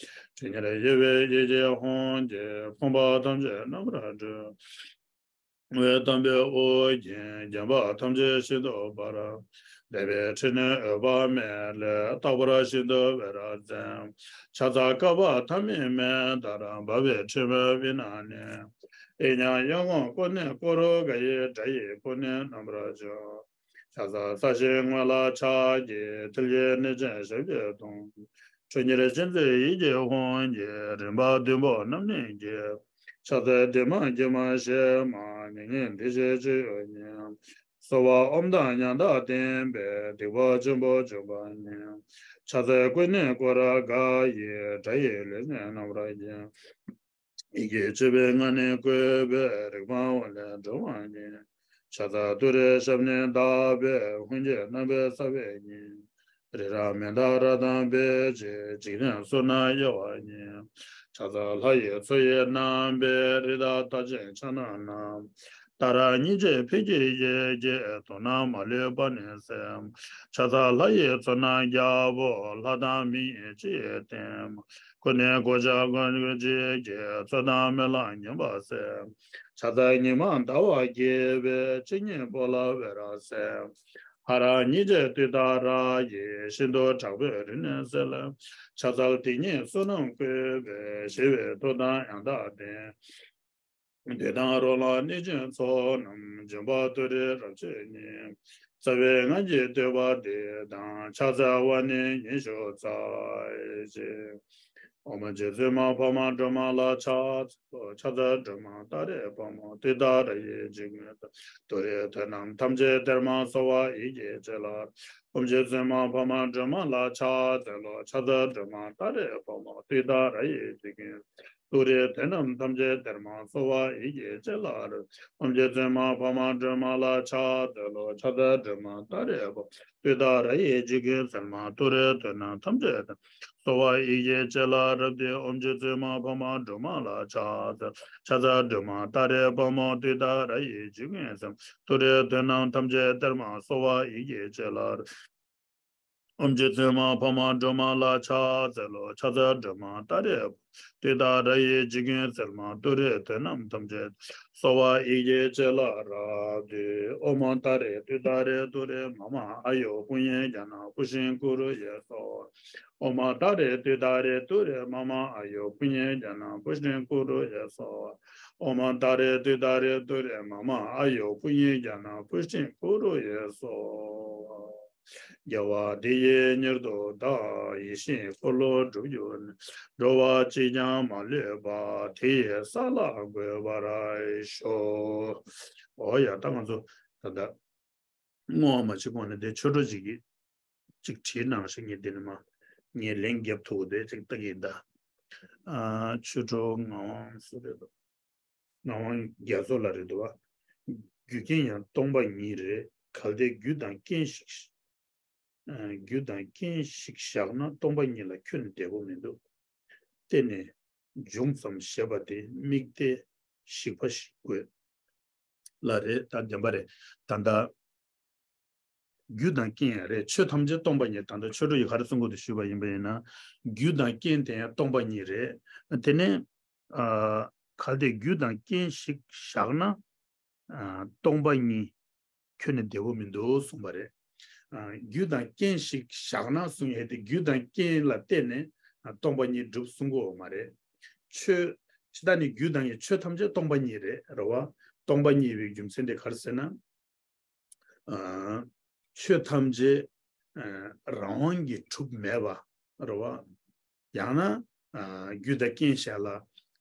ཁྲོ་གཉེར་ཡེར་བའི་ཡིད་ཀྱི་ཧཱུྃ་གིས། ཕོངས་པ་ཐམས་ཅད་རྣམ་པར་སྒྲོལ། བའི་དམ་པའི་དབུ་རྒྱན། བརྒྱན་པ་ཐམས་ཅད་ཤིན་ཏུ་འབར། བཟླས་པའི་ཕྲིན་ལས་འོད་དཔག་མེད་ལས། རྟག་པར་ཤིན་ཏུ་འོད་རབ་མཛད། ཕྱག་འཚལ་བསྐལ་པ་ཐ་མའི་མེ་ལྟར། འབར་བའི་ཕྲེང་བའི་དབུས་ན་གནས། གཡས་བརྐྱང་གཡོན་བསྐུམ་ཀུན་ནས་བསྐོར། ག་ཡེ་དགྲ་ཡི་དཔུང་ནི་རྣམ་པར་འཇོམས། ཕྱག་འཚལ་ས་གཞིའི་ངོས་ལ་ཕྱག་གི་མཐིལ་གྱིས་མནན་ཅིང་ཞབས་ཀྱིས་བརྡུང་། ཁྲོ་གཉེར་ཅན་མཛད་ཡིད་ཀྱི་ཧཱུྃ་གིས། རིམ་པ་བདུན་པོ་རྣམ་གནོན་གྱིས། ཕྱག་འཚལ་བདེ་མ་དགེ་མ་ཞེས་མ། མྱ་ངན་འདས་ཞི་སྤྱོད་ཡུལ་ཉིད། གསོལ་བ་ཨོཾ་དང་ཉང་མཐའ་བརྟེན་པས། སྡིག་པ་ཆེན་པོ་འཇོམས་པ་ཉིད། ཕྱག་འཚལ་ཀུན་ནས་བསྐོར་ག་ཡེ། དགྲ་ཡི་ལུས་ནི་རྣམ་པར་བརྒྱན། ཡི་གེ་བཅུ་པའི་ངག་ནི་བཀོད་པས། རིག་པ་འོད་ལས་སྒྲོན་མ་ཉིད། ཕྱག་འཚལ་ཏུ་རེའི་ཞབས་ནི་བརྡབས་པས། ཧཱུྃ་གི་རྣམ་པའི་རྩ་བའི་ཉིད། རི་རབ་མནྡ་ར་དང་འབིགས་བྱེད། འཇིག་རྟེན་གསུམ་ན་གཡོ་བ་ཉིད། ཕྱག་འཚལ་ལྷ་ཡི་མཚོ་ཡི་རྣམ་པའི། རི་དྭགས་རྟགས་ཅན་ཕྱག་ན་བསྣམས། ཏཱ་ར་གཉིས་བརྗོད་ཕཊ་ཀྱི་ཡི་གེས། དོན་རྣམས་མ་ལུས་པ་ནི་གསལ། ཕྱག་འཚལ་ལྷ་ཡི་མཚོ་རྣམས་རྒྱལ་པོ། ལྷ་དང་མི་ཡི་སྤྱི་ཡི་རྟེན། ཀུན་ནས་གོ་ཆ་གོས་ཀྱི་རྗེས་ཀྱི། རྩོད་དང་རྨི་ལམ་ངན་པ་བསལ། ཕྱག་འཚལ་ཉི་མ་ཟླ་བ་རྒྱས་པའི། སྤྱན་གཉིས་པོ་ལ་འོད་རབ་གསལ། ཧ་ར་གཉིས་བརྗོད་ཏུཏྟཱ་ར་ཡིས། ཤིན་ཏུ་དྲག་པོའི་རིམས་ནད་སེལ། ཕྱག་འཚལ་དེ་ཉིད་བསོད་ནམས་བཀོད་པས། ཞི་བའི་མཐུ་དང་ཡང་དག་ལྡན། འདོད་དང་རོ་ལངས་གནོད་སྦྱིན་ཚོགས་རྣམས། འཇོམས་པ་ཏུ་རེ་རབ་མཆོག་ཉིད། རྩ་བའི་སྔགས་ཀྱི་བསྟོད་པ་འདི་དང་། ཕྱག་འཚལ་བ་ནི་ཉི་ཤུ་རྩ་གཅིག། ཨོཾ་རྗེ་བཙུན་མ་འཕགས་མ་སྒྲོལ་མ་ལ་ཕྱག་འཚལ་ལོ། ཕྱག་འཚལ་སྒྲོལ་མ་ཏཱ་རེ་དཔའ་མོ། ཏུཏྟཱ་ར་ཡི་འཇིགས་ངེས་དང་། ཏུ་རེའི་དོན་རྣམས་ཐམས་ཅད་དེར་མ་གསོལ་བ་ཡིད་ཀྱིས་སྤྱད་ལགས། ཨོཾ་རྗེ་བཙུན་མ་འཕགས་མ་སྒྲོལ་མ་ལ་ཕྱག་འཚལ་ལོ། ཕྱག་འཚལ་སྒྲོལ་མ་ཏཱ་རེ་དཔའ་མོ། ཏུཏྟཱ་ར་ཡི་འཇིགས་ངེས་དང་། ཏུ་རེའི་དོན་རྣམས་ཐམས་ཅད་དེར་མ་གསོལ་བ་ཡིད་ཀྱིས་སྤྱད་ལགས། ཨོཾ་རྗེ་བཙུན་མ་འཕགས་མ་སྒྲོལ་མ་ལ་ཕྱག་འཚལ་ལོ། ཕྱག་འཚལ་སྒྲོལ་མ་ཏཱ་རེ་དཔའ་མོ། ཏུཏྟཱ་ར་ཡི་འཇིགས་ངེས་སེལ་མ། ཏུ་རེའི་དོན་རྣམས་ཐམས་ཅད་དེར་མ་གསོལ་བ་ཡིད་ཀྱིས་སྤྱད་ལགས། རབ་ཏུ་ཨོཾ་རྗེ་བཙུན་མ་འཕགས་མ་སྒྲོལ་མ་ལ་ཕྱག་འཚལ། ཕྱག་འཚལ་སྒྲོལ་མ་ཏཱ་རེ་དཔའ་མོ། ཏུཏྟཱ་ར་ཡི་འཇིགས་ངེས་སེལ་མ། ཏུ་རེའི་དོན་རྣམས་ཐམས་ཅད་དེར་མ་གསོལ་བ་ཡིད་ཀྱིས་སྤྱད་ལགས། ཨོཾ་རྗེ་བཙུན་མ་འཕགས་མ་སྒྲོལ་མ་ལ་ཕྱག་འཚལ་ལོ། ཕྱག་འཚལ་སྒྲོལ་མ་ཏཱ་རེ། ཏུཏྟཱ་ར་ཡི་འཇིགས་ངེས་སེལ་མ། ཏུ་རེའི་དོན་རྣམས་ཐམས་ཅད་གསོལ་བ་ཡིད་ཀྱིས་སྤྱད་ལགས། རབ་ཏུ་ཨོཾ་ཏཱ་རེ་ཏུཏྟཱ་རེ་ཏུ་རེ་མ་མ་ཨཱ་ཡུ་པུ་ཎྱེ་ཛྙཱ་ན་པུཥྟིཾ་ཀུ་རུ་ཡེ་སྭཱ་ཧཱ། ཨོཾ་ཏཱ་རེ་ཏུཏྟཱ་རེ་ཏུ་རེ་མ་མ་ཨཱ་ཡུ་པུ་ཎྱེ་ཛྙཱ་ན་པུཥྟིཾ་ཀུ་རུ་ཡེ་སྭཱ་ཧཱ། ཨོཾ་ཏཱ་རེ་ཏུཏྟཱ་རེ་ཏུ་རེ་མ་མ་ཨཱ་ཡུ་པུ་ཎྱེ་ཛྙཱ་ན་པུཥྟིཾ་ཀུ་རུ་ཡེ་སྭཱ་ཧཱ། རྒྱལ་བ་དེ་ཡིས་མྱུར་དུ་བདག། ཡིད་བཞིན་འཁོར་ལོ་སྒྲུབ་གྱུར་ནས། འགྲོ་བ་གཅིག་ཀྱང་མ་ལུས་པ། དེ་ཡི་ས་ལ་འགོད་པར་ཤོག། འོ་ཡ། ད་ང་ཚོ་ད་ལྟ་བསྔོ་བ་མ་བྱེད་གོང་ནས་དེ་ཆོས་གྲོགས་ཅིག་གིས་ཅིག་བྲིས་གནང་ཞིག་ངས་འདི་ནས་མ་ངས་ལན་རྒྱབ་ཐུབ་དེ་ཅིག་ལྟ་གི་ཡིན་ད། ཨ། ཆོས་གྲོགས་ངག་དབང་སུ་རེད། ངག་དབང་རྒྱ་མཚོ་ལགས་རེད་འདུག་བ། རྒྱུ་རྐྱེན་ཡང་སྟོང་པ་ཉིད་རེད། གལ་ཏེ་རྒྱུ་དང་རྐྱེན་ཞིག་ཨ། རྒྱུ་དང་རྐྱེན་ཞིག་བཞག་ན་སྟོང་པ་ཉིད་ལ་ཁྱོན་ནས་བདེ་པོ་མི་འདུག་བརྟེན་ནས་འབྱུང་ཙམ་ཞེས་པ་དེ་དམིགས་གཏད་ཞིག་པ་ཞིག་དགོས་ལ་རེད། ད་བདེན་པ་རེད། ད་ལྟ་རྒྱུ་དང་རྐྱེན་ཡང་རེད། ཆོས་ཐམས་ཅད་སྟོང་པ་ཉིད། ད་ལྟ་ཆོས་གྲོགས་ཡིས་ག་རེ་གསུང་གི་འདུག་ཞུས་པ་ཡིན་པ་ཡིན་ན། རྒྱུ་དང་རྐྱེན་དེ་ཡང་སྟོང་པ་ཉིད་རེད། དེ་ནས་ཨ། གལ་ཏེ་རྒྱུ་དང་རྐྱེན་ཞིག་བཞག་ན། ཨ། སྟོང་པ་ཉིད་ཁྱོན་ནས་བདེ་པོ་མི་འདུག་གསུངས་པ་རེད། ཨ། རྒྱུ་དང་རྐྱེན་ཞིག་བཞག་ན་གསུངས་ཡས་དེ། རྒྱུ་དང་རྐྱེན་ལ་བརྟེན་ནས་ཨ། སྟོང་པ་ཉིད་གྲུབ་གསུང་གི་ཡོད་མ་རེད། ཆོས་ཇི་ལྟར་ནི་རྒྱུ་དང་ཡི་ཆོས་ཐམས་ཅད་སྟོང་པ་ཉིད་རེད། རེད་བ། སྟོང་པ་ཉིད་པའི་རྒྱུ་མཚན་དེ་ག་རེ་ཟེར་ན། ཨ། ཆོས་ཐམས་ཅད་ཨ། རང་དབང་གིས་གྲུབ་མེད་པ་རེད་བ། ཡང་ན་ཨ། རྒྱུ་དང་རྐྱེན་གཞན་ལ་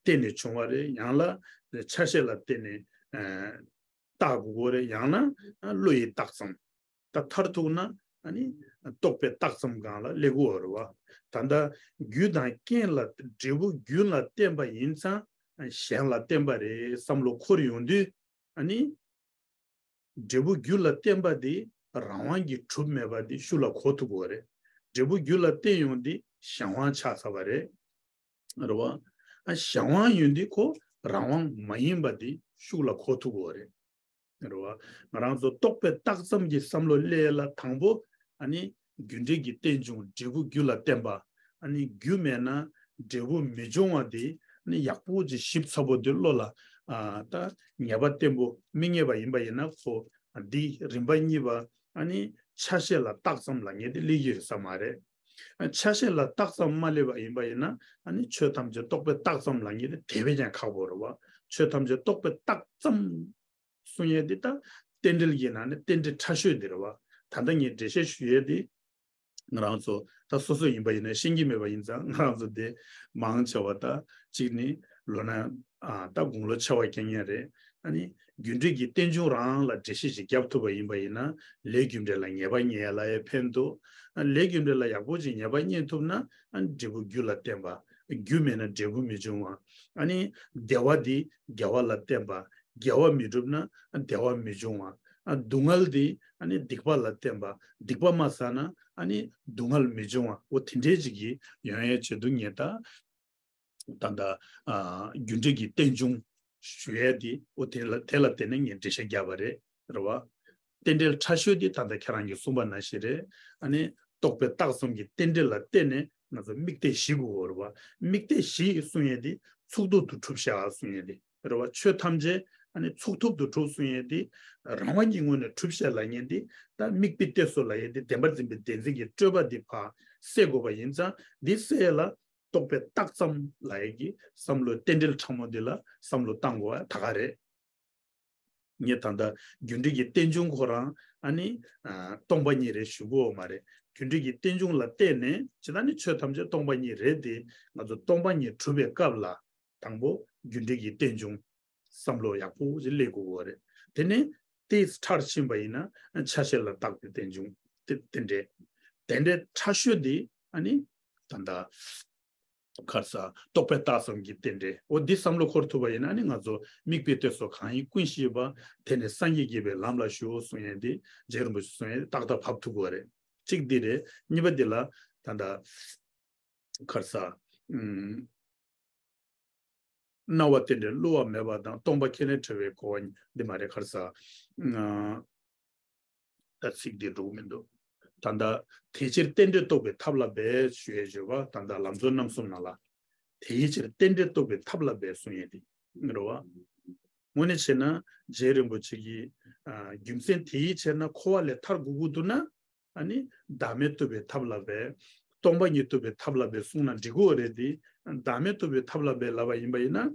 བརྟེན་ནས་བྱུང་བ་རེད། ཡང་ན་ཆ་ཤས་ལ་བརྟེན་ནས་ཨ། བཏགས་དགོས་ཀྱི་རེད། ཡང་ན་བློ་ཡིས་བཏགས་ཙམ། ད་མཐར་ཐུག་ན་ཨ་ནི་རྟོག་པས་བཏགས་ཙམ་སྒང་ལ་སླེབས་ཀྱི་ཡོད་རེད་བ། ད་ལྟ་རྒྱུ་དང་རྐྱེན་ལ་འབྲས་བུ་རྒྱུ་ལ་བརྟེན་པ་ཡིན་ཙང་གཞན་ལ་བརྟེན་པ་རེད་བསམ་བློ་འཁོར་ཡོང་དུས། ཨ་ནི་འབྲས་བུ་རྒྱུ་ལ་བརྟེན་པ་དེ་རང་དབང་གིས་གྲུབ་མེད་པ་དེ་ཤུགས་ལ་གོ་ཐུབ་ཀྱི་ཡོད་རེད། འབྲས་བུ་རྒྱུ་ལ་བརྟེན་ཡོང་དེ་གཞན་དབང་ཆགས་ཚར་བ་རེད། རེད་བ། ཨ། གཞན་དབང་ཡོད་དུས་ཁོ་རང་དབང་མ་ཡིན་པ་དེ་ཤུགས་ལ་གོ་ཐུབ་ཀྱི་ཡོད་རེད། རེད་བ། ང་རང་ཚོ་རྟོག་པས་བཏགས་ཙམ་གྱི་བསམ་བློ་སླེབས་ལ་དང་པོ་ཨ་ནི་རྒྱུ་འབྲས་ཀྱི་རྟེན་འབྱུང་འབྲས་བུ་རྒྱུ་ལ་བརྟེན་པ། ཨ་ནི་རྒྱུ་མེད་ན་ འབྲས་བུ་མི་འབྱུང་བ་དེ་ནི་ཡག་པོ་ཅིག་ཞིབ་ཚགས་པོ་དེ་བློ་ལ་ཨ་ད་ངེས་པ་བརྟན་པོ་མི་རྙེད་པ་ཡིན་པ་ཡིན་ན། ཁོ་འདི་རིམ་པ་གཉིས་པ་ཨ་ནི་ཆ་ཤས་ལ་བཏགས་ཙམ་ལབ་མཁན་དེ་སླེབས་ཀྱི་ཡོད་ས་མ་རེད། ཆ་ཤས་ལ་བཏགས་ཙམ་མ་སླེབས་པ་ཡིན་པ་ཡིན་ན་ཨ་ནི་ཆོས་ཐམས་ཅད་རྟོག་པས་བཏགས་ཙམ་ལབ་མཁན་དེ་དེ་བས་ཀྱང་ཁག་པོ་རེད་བ། ཆོས་ཐམས་ཅད་རྟོག་པས་བཏགས་ཙམ་གསུང་ཡས་འདི་ད་རྟེན་འབྲེལ་གྱི་ནང་ནས་རྟེན་འབྲེལ་ཕྲ་ཤོས་འདི་རེད་བ། ད་ལྟ་ངས་འགྲེལ་བཤད་ཞུ་ཡས་འདི་ང་རང་ཚོ་ད་སོ་སོ་ཡིན་པ་ཡིན་ན་ཤེས་ཀྱི་མེད་པ་ཡིན་ཙང་། ང་རང་ཚོ་དེ་མང་ཆེ་བ་ད་གཅིག་ནི་ལོ་ན་ཨ་ད་དགུང་ལོ་ཆེ་བ་རྐྱང་རྐྱང་རེད། ཨ་ནི་རྒྱུ་འབྲས་ཀྱི་རྟེན་འབྱུང་རང་ལ་འགྲེལ་བཤད་ཅིག་རྒྱབ་ཐུབ་པ་ཡིན་པ་ཡིན་ན་ལས་རྒྱུ་འབྲས་ལ་ངེས་པ་རྙེད་ལ་ཡང་ཕན་འདུག་ཨ་ལས་རྒྱུ་འབྲས་ལ་ཡག་པོ་ཅིག་ངེས་པ་རྙེད་ཐུབ་ན་ཨ་འབྲས་བུ་རྒྱུ་ལ་བརྟེན་པ། རྒྱུ་མེད་ན་འབྲས་བུ་མི་འབྱུང་བ། ཨ་ནི་བདེ་བ་འདི་དགེ་བ་ལ་བརྟེན་པ། དགེ་བ་མི་སྒྲུབ་ན་བདེ་བ་མི་འབྱུང་བ། ཨ་སྡུག་བསྔལ་འདི་ཨ་ནི་སྡིག་པ་ལ་བརྟེན་པ། སྡིག་པ་མ་བསགས་ན་ཨ་ནི་སྡུག་བསྔལ་མི་འབྱུང་བ། འོ་དེ་འདྲའི་ཅིག་གི་ཡོང་ཡས་ཆེད་དུ་ངས་ད་ད་ལྟ་ཨ་རྒྱུ་འབྲས་ཀྱི་རྟེན་འབྱུང་ཞུ་ཡས་འདི་འོ་དེ་ལ་དེ་ལ་བརྟེན་ནས་ངས་འགྲེལ་བཤད་བརྒྱབ་པ་རེད། རེད་བ། རྟེན་འབྲེལ་ཕྲ་ཤོས་འདི་ད་ལྟ་ཁྱེད་རང་གིས་གསུངས་པ་ནང་བཞིན་རེད། ཨ་ནི་རྟོག་པས་བཏགས་ཙམ་གྱི་རྟེན་འབྲེལ་ལ་བརྟེན་ནས་ང་ཚོ་དམིགས་གཏད་བཞི་དགོས་རེད་བ། དམིགས་གཏད་བཞི་གསུང་ཡས་འདི་ཚུགས་ཐུབ་ཏུ་གྲུབ་བྱ་གསུང་ཡས་འདི་རེད་བ། ཆོས་ཐམས་ཅད་ཨ་ནི་ཚུགས་ཐུབ་ཏུ་གྲུབ་གསུང་ཡས་འདི་རང་དབང་གི་ངོས་ནས་གྲུབ་བྱ་ལབ་མཁན་འདི་ད་དམིགས་པའི་གཏད་སོ་ལབ་ཡས་འདི་བདེན་པར་འཛིན་པའི་བདེན་འཛིན་གྱི་སྤྲོས་པ་འདི་ཕར་སེལ་དགོས་པ་ཡིན་ཙང་། འདི་སེལ་ཡས་ལ་རྟོག་པས་བཏགས་ཙམ་ལབ་ཡས་ཀྱི་བསམ་བློའི་རྟེན་འབྲེལ་ཕྲ་མོ་འདི་ལ་བསམ་བློ་བཏང་དགོས་པ་ད་ག་རེད། ངས་ད་ལྟ་རྒྱུ་འབྲས་ཀྱི་རྟེན་འབྱུང་ཁོ་རང་ཨ་ནི་ཨ་སྟོང་པ་ཉིད་རེད་ཞུ་གི་ཡོད་མ་རེད། རྒྱུ་འབྲས་ཀྱི་རྟེན་འབྱུང་ལ་བརྟེན་ནས་ཇི་ལྟར་ནི་ཆོས་ཐམས་ཅད་སྟོང་པ་ཉིད་རེད་དེ། ང་ཚོ་སྟོང་པ་ཉིད་གྲུབ་པའི་སྐབས་ལ་དང་པོ་རྒྱུ་འབྲས་ཀྱི་རྟེན་འབྱུང་བསམ་བློ་ཡག་པོ་ཞིག་སླེབས་དགོས་ཀྱི་ཡོད་རེད། དེ་ནས་དེ་མཐར་ཕྱིན་པ་ཡིན་ན་ཆ་ཤས་ལ་བཏགས་པའི་རྟེན་འབྱུང་དེ་དེ་འདྲས། དེ་འདྲའི་ཕྲ་ཤོས་དེ་ཨ་ནི་ད་ལྟ་ག་རེ་ཟ། རྟོག་པས་བཏགས་ཙམ་གྱི་རྟེན་འབྲེལ། འོ་འདི་བསམ་བློ་འཁོར་ཐུབ་པ་ཡིན་ན་ནི་ང་ཚོ་དམིགས་པའི་གཏད་སོ་གང་ཡིན་ཀུན་ཤེས་པ། དེ་ནི་སངས་རྒྱས་དགྱེས་པའི་ལམ་ལ་ཞུགས་གསུང་ཡས་འདི་རྗེ་རིན་པོ་ཆེ་གསུང་ཡས་ཏག་ཏག་བབས་ཐུབ་དགོས་རེད། གཅིག་འདི་རེད། གཉིས་པ་འདི་ལ་ད་ལྟ་ག་རེ་ཟ། ཨུམ། སྣང་བ་རྟེན་འབྲེལ་བསླུ་བ་མེད་པ་དང་། སྟོང་པ་ཁས་ལེན་བྲལ་བའི་གོ་བ་ཉིད། འདི་མ་རེད། ག་རེ་ཟ། ཨ། ད་ཚིག་འདི་འགྲོ་གི་མི་འདུག་ད་ལྟ་དེ་ཕྱིར་རྟེན་འབྲེལ་རྟོགས་པའི་ཐབས་ལ་འབད་ཞུ་ཡས་བརྗོད་པ། ད་ལྟ་ལམ་གཙོ་རྣམ་གསུམ་ནང་ལ་དེའི་ཕྱིར་རྟེན་འབྲེལ་རྟོགས་པའི་ཐབས་ལ་འབད་གསུང་ཡས་དེ་རེད་བ། དངོས་གནས་བྱས་ན་རྗེ་རིན་པོ་ཆེ་གིས་ཨ་རྒྱུ་མཚན་དེའི་ཕྱིར་ན་འཁོར་བ་ལས་ཐར་དགོས་ཀྱི་འདུག་ན། ཨ་ནི་བདག་མེད་རྟོགས་པའི་ཐབས་ལ་འབད། སྟོང་པ་ཉིད་རྟོགས་པའི་ཐབས་ལ་འབད་གསུངས་ན་འགྲིག་གི་རེད་དེ། བདག་མེད་རྟོགས་པའི་ཐབས་ལ་འབད་ལབ་པ་ཡིན་པ་ཡིན་ན།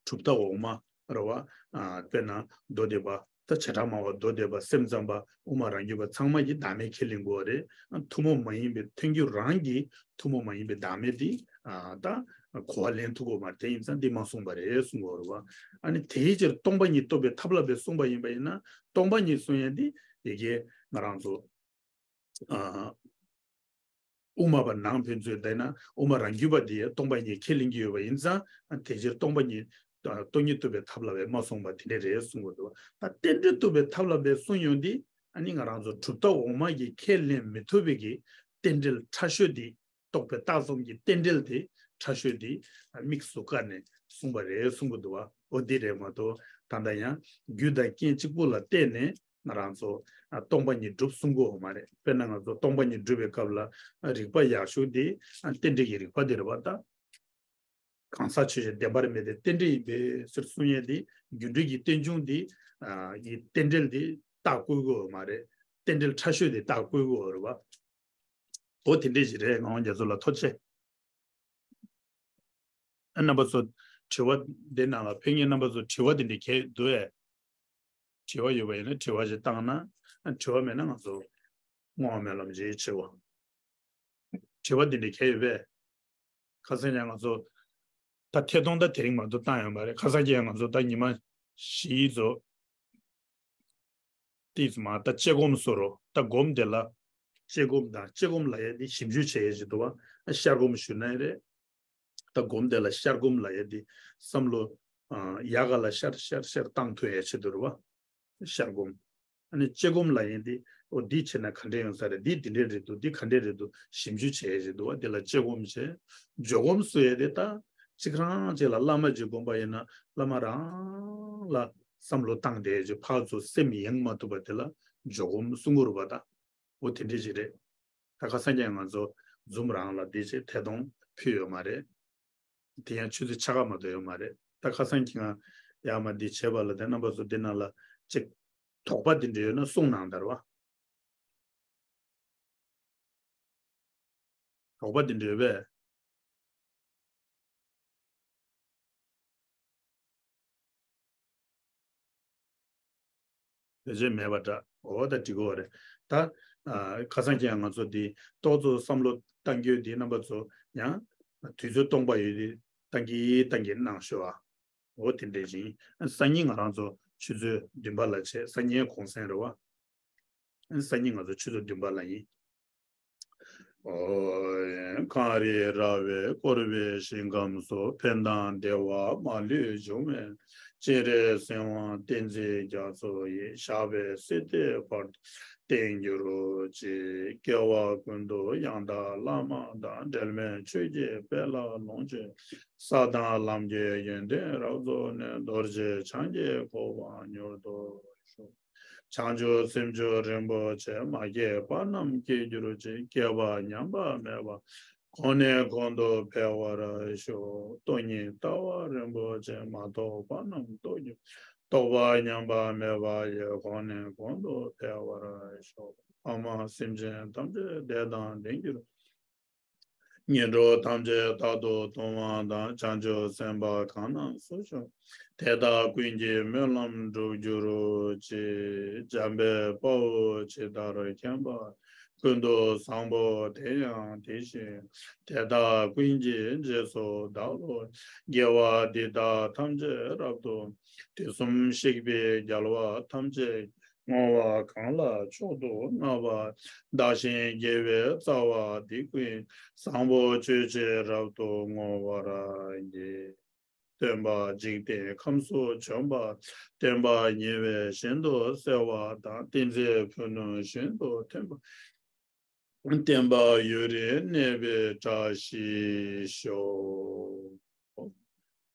གྲུབ་མཐའ་འོག་མ་རེད་བ། ཨ་དཔེར་ན་མདོ་སྡེ་པ་ད་བྱེ་བྲག་སྨྲ་བ་མདོ་སྡེ་པ་སེམས་ཙམ་པ་དབུ་མ་རང་རྒྱུད་པ་ཚང་མ་གིས་བདག་མེད་ཁས་ལེན་དགོས་རེད། ཐུན་མོང་མ་ཡིན་པའི་ཐལ་འགྱུར་རང་གི་ཐུན་མོང་མ་ཡིན་པའི་བདག་མེད་དེ་ཨ་ད་གོ་བ་ལེན་ཐུབ་དགོས་མ་རེད། དེ་ཡིན་ཙང་འདི་མ་གསུངས་པ་རེད་གསུང་དགོས་རེད་བ། ཨ་ནི་དེའི་ཕྱིར་སྟོང་པ་ཉིད་རྟོགས་པའི་ཐབས་ལ་འབད་གསུངས་པ་ཡིན་པ་ཡིན་ན། སྟོང་པ་ཉིད་གསུང་ཡས་འདི་ཡི་གེ་ང་རང་ཚོ་ཨ་དབུ་མ་པ་ནང་ཕན་ཚུན་བསྡད་ན་དབུ་མ་རང་རྒྱུད་པ་འདི་སྟོང་པ་ཉིད་ཁས་ལེན་གྱི་ཡོད་པ་ཡིན་ཙང་། དེ་ཕྱིར་སྟོང་པ་ཉིད་སྟོང་ཉིད་རྟོགས་པའི་ཐབས་ལ་འབད་མ་གསུངས་པ་དེ་འདྲ་རེད་གསུང་གི་འདུག་ད་རྟེན་འབྲེལ་རྟོགས་པའི་ཐབས་ལ་འབད་གསུང་ཡོང་དུས་ཨ་ནི་ང་རང་ཚོ་གྲུབ་མཐའ་འོག་མ་གིས་ཁས་ལེན་མི་ཐུབ་པའི་གི་རྟེན་འབྲེལ་ཕྲ་ཤོས་དེ། རྟོག་པས་བཏགས་ཙམ་གྱི་རྟེན་འབྲེལ་དེ་ཕྲ་ཤོས་དེ་དམིགས་སུ་བཀར་ནས་གསུངས་པ་རེད་གསུང་གི་འདུག་བ། འོ་འདི་རེད་མ་གཏོགས་ད་ལྟ་ཡང་རྒྱུ་དང་རྐྱེན་གཅིག་པུ་ལ་བརྟེན་ནས་ང་རང་ཚོ་ཨ་སྟོང་པ་ཉིད་གྲུབ་གསུང་གི་ཡོད་མ་རེད། དཔེར་ན་ང་ཚོ་སྟོང་པ་ཉིད་སྒྲུབ་པའི་སྐབས་ལ་ཨ་རིགས་པ་ཡག་ཤོས་དེ་ཨ་རྟེན་འབྲེལ་གྱི་རིགས་པ་དེ་རེད་བ། ད་གང་ཟག་ཆོས་ཅན་བདེན་པར་མེད་པའི་རྟེན་འབྲེལ་ཡིན་པས་ཟེར་གསུང་ཡས་དེ་རྒྱུ་འབྲས་ཀྱི་རྟེན་འབྱུང་དེ་ཨ་ཡི་རྟེན་འབྲེལ་དེ་རྟགས་བཀོད་གི་ཡོད་མ་རེད། རྟེན་འབྲེལ་ཕྲ་ཤོས་དེ་རྟགས་བཀོད་གི་ཡོད་རེད་བ། འོ་དེ་འདྲས་ཞིག་རེད། ངག་དབང་རྒྱ་མཚོ་ལགས་ཐུགས་རྗེ་ཆེ། ཨ་རྣམ་པ་ཚོ་དྲི་བ་འདི་ནང་ལ་ཕེབས་མཁན་རྣམ་པ་ཚོ་དྲི་བ་དེ་འདྲས་གལ་འདུག་ཨེ། དྲི་བ་ཡོད་པ་ཡིན་ན་དྲི་བ་ཞིག་བཏང་ན། ཨ་དྲི་བ་མེད་ན་ང་ཚོ་བསྔོ་བ་སྨོན་ལམ་ཅིག་བྱེད་དགོས། དྲི་བ་དེ་འདྲས་གལ་ཡོད་པས། ཁ་སང་ཀྱང་ང་ཚོ་ད་ཐད་གཏོང་ད་དེ་རིང་མ་གཏོགས་བཏང་ཡོད་མ་རེད། ཁ་སང་ཀྱང་ང་ཚོ་ད་ཉི་མ་བཞི་ཙམ། ཏིས་མ་ད་དཔྱད་སྒོམ་སོ་རོ་ད་སྒོམ་དེ་ལ། དཔྱད་སྒོམ་དང་དཔྱད་སྒོམ་ལབ་ཡས་དེ་ཞིབ་འཇུག་བྱེད་ཡས་ཞིག་འདུག་བ། ཤར་སྒོམ་ཞུ་ན་ཡང་རེད། ད་སྒོམ་དེ་ལ་ཤར་སྒོམ་ལབ་ཡས་དེ་བསམ་བློ་ཨ་ཡག་ག་ལ་ཤར་ཤར་ཤར་བཏང་ཐུབ་ཡས་ཆེད་དུ་རེད་བ། ཤར་སྒོམ། ཨ་ནི་དཔྱད་སྒོམ་ལབ་ཡས་དེ་འོ་འདི་བྱས་ན་ག་འདྲས་ཡོང་ས་རེད། འདི་འདི་འདྲས་རེད་འདུག་འདི་ག་འདྲས་རེད་འདུག་ཞིབ་འཇུག་བྱེད་ཡས་ཞིག་འདུག་བ། དེ་ལ་དཔྱད་སྒོམ་བྱེད། འཇོག་སྒོམ་ཟེར་ཡས་དེ་ད་གཅིག་རང་གཅིག་ལ་བླ་མ་ཅིག་སྒོམ་པ་ཡིན་ན་བླ་མ་རང་ལ་བསམ་བློ་བཏང་དེ་ཅིག་ཕར་ཚུར་སེམས་ཡེངས་མ་ཐུབ་པ་དེ་ལ་འཇོག་སྒོམ་གསུང་གི་རེད་བ་ད། འོ་དེ་འདྲས་ཅིག་རེད། ད་ཁ་སང་ཀྱང་ང་ཚོ་ཛུམ་རང་ལ་འདི་བྱས་ཐད་གཏོང་ ཕུལ་ཡོད་མ་རེད། དེ་ཡང་ཆུ་ཚོད་ཕྱེད་ཀ་མ་གཏོགས་ཡོད་མ་རེད། ད་ཁ་སང་ཁྱེད་རང་ཡར་མར་འདི་བྱས་པ་ལ་དེ་རྣམ་པ་ཚོ་འདི་ནང་ལ་ཅིག་དོགས་པ་འདི་འདྲ་ཡོད་ན་གསུང་གནང་དར་བ། དོགས་པ་འདི་འདྲ་ཡོད་པས། དེ་བྱས་མེད་པ་འདྲ། འོ་ད་འགྲིག་གི་རེད། ད་ཨ་ཁ་སང་ཁྱེད་ང་ཚོ་འདི་ཏོག་ཙམ་བསམ་བློ་བཏང་རྒྱུ་འདི་རྣམ་པ་ཚོ་ཡང་དུས་ཚོད་སྟོང་པ་ཡོད་དེ་བཏང་གི་བཏང་གི་གནང་ཤོག་ཨ། འོ་དེ་འདྲ་ཞིག་སང་ཉིན་ང་རང་ཚོ་ཆུ་ཚོད་བདུན་པ་ལ་བྱས། སང་ཉིན་གུང་སེང་རེད་བ། སང་ཉིན་ང་ཚོ་ཆུ་ཚོད་བདུན་པ་ལ་ཡིན། ཨོ། གངས་རི་ར་བས་བསྐོར་བའི་ཞིང་ཁམས་སུ། ཕན་དང་བདེ་བ་མ་ལུས་འབྱུང་བའི་སྤྱན་རས་གཟིགས་དབང་བསྟན་འཛིན་རྒྱ་མཚོ་ཡི། ཞབས་པད་སྲིད་མཐའི་བར་དུ་བརྟན་གྱུར་ཅིག་སྐྱེ་བ་ཀུན་ཏུ་ཡང་དག་བླ་མ་དང་། འབྲལ་མེད་ཆོས་ཀྱི་དཔལ་ལ་ལོངས་སྤྱོད། ས་དང་ལམ་གྱི་ཡོན་ཏན་རབ་རྫོགས་ནས། རྡོ་རྗེ་འཆང་གི་གོ་འཕང་མྱུར་དུ་ཤོག་བྱང་ཆུབ་སེམས་མཆོག་རིན་པོ་ཆེ། མ་སྐྱེས་པ་རྣམས་སྐྱེ་གྱུར་ཅིག་སྐྱེས་པ་ཉམས་པ་མེད་པ་གོང་ནས་གོང་དུ་འཕེལ་བར་ཤོག་སྟོང་ཉིད་ལྟ་བ་རིན་པོ་ཆེ། མ་རྟོགས་པ་རྣམས་རྟོགས་གྱུར། རྟོགས་པ་ཉམས་པ་མེད་པ་ཡི། གོང་ནས་གོང་དུ་འཕེལ་བར་ཤོག་ཕ་མ་སེམས་ཅན་ཐམས་ཅད་བདེ་དང་ལྡན་གྱུར། ངན་འགྲོ་ཐམས་ཅད་རྟག་ཏུ་སྟོང་པ་དང་། བྱང་ཆུབ་སེམས་དཔའ་གང་རྣམས་སུ་འབྱུང་། དེ་དག་ཀུན་གྱི་སྨོན་ལམ་འགྲུབ་གྱུར་ཅིག་འཇམ་དཔལ་དཔའ་བོས་ཇི་ལྟར་མཁྱེན་པ། ཀུན་ཏུ་བཟང་པོ་དེ་ཡང་དེ་བཞིན། དེ་དག་ཀུན་གྱི་རྗེས་སུ་བདག་སློབ། དགེ་བ་འདི་དག་ཐམས་ཅད་རབ་ཏུ། དུས་གསུམ་གཤེགས་པའི་རྒྱལ་བ་ཐམས་ཅད། བསྔོ་བ་གང་ལ་མཆོག་ཏུ་བསྔགས་པ། བདག་གཞན་དགེ་བའི་རྩ་བ་འདི་ཀུན། བཟང་པོ་སྤྱོད་ཕྱིར་རབ་ཏུ་བསྔོ་བར་བགྱི། སྟོན་པ་འཇིག་རྟེན་ཁམས་སུ་བྱོན་པ། སྟོན་པ་ཉེ་བའི་ཞིང་དུ་གསལ་བ་དང་། ཏིང་འཛིན་ཕུ་ནུ་བཞིན་དུ་ཐོན་པ། བསྟན་པ་ཡུན་རིང་གནས་པའི་བཀྲ་ཤིས་ཤོག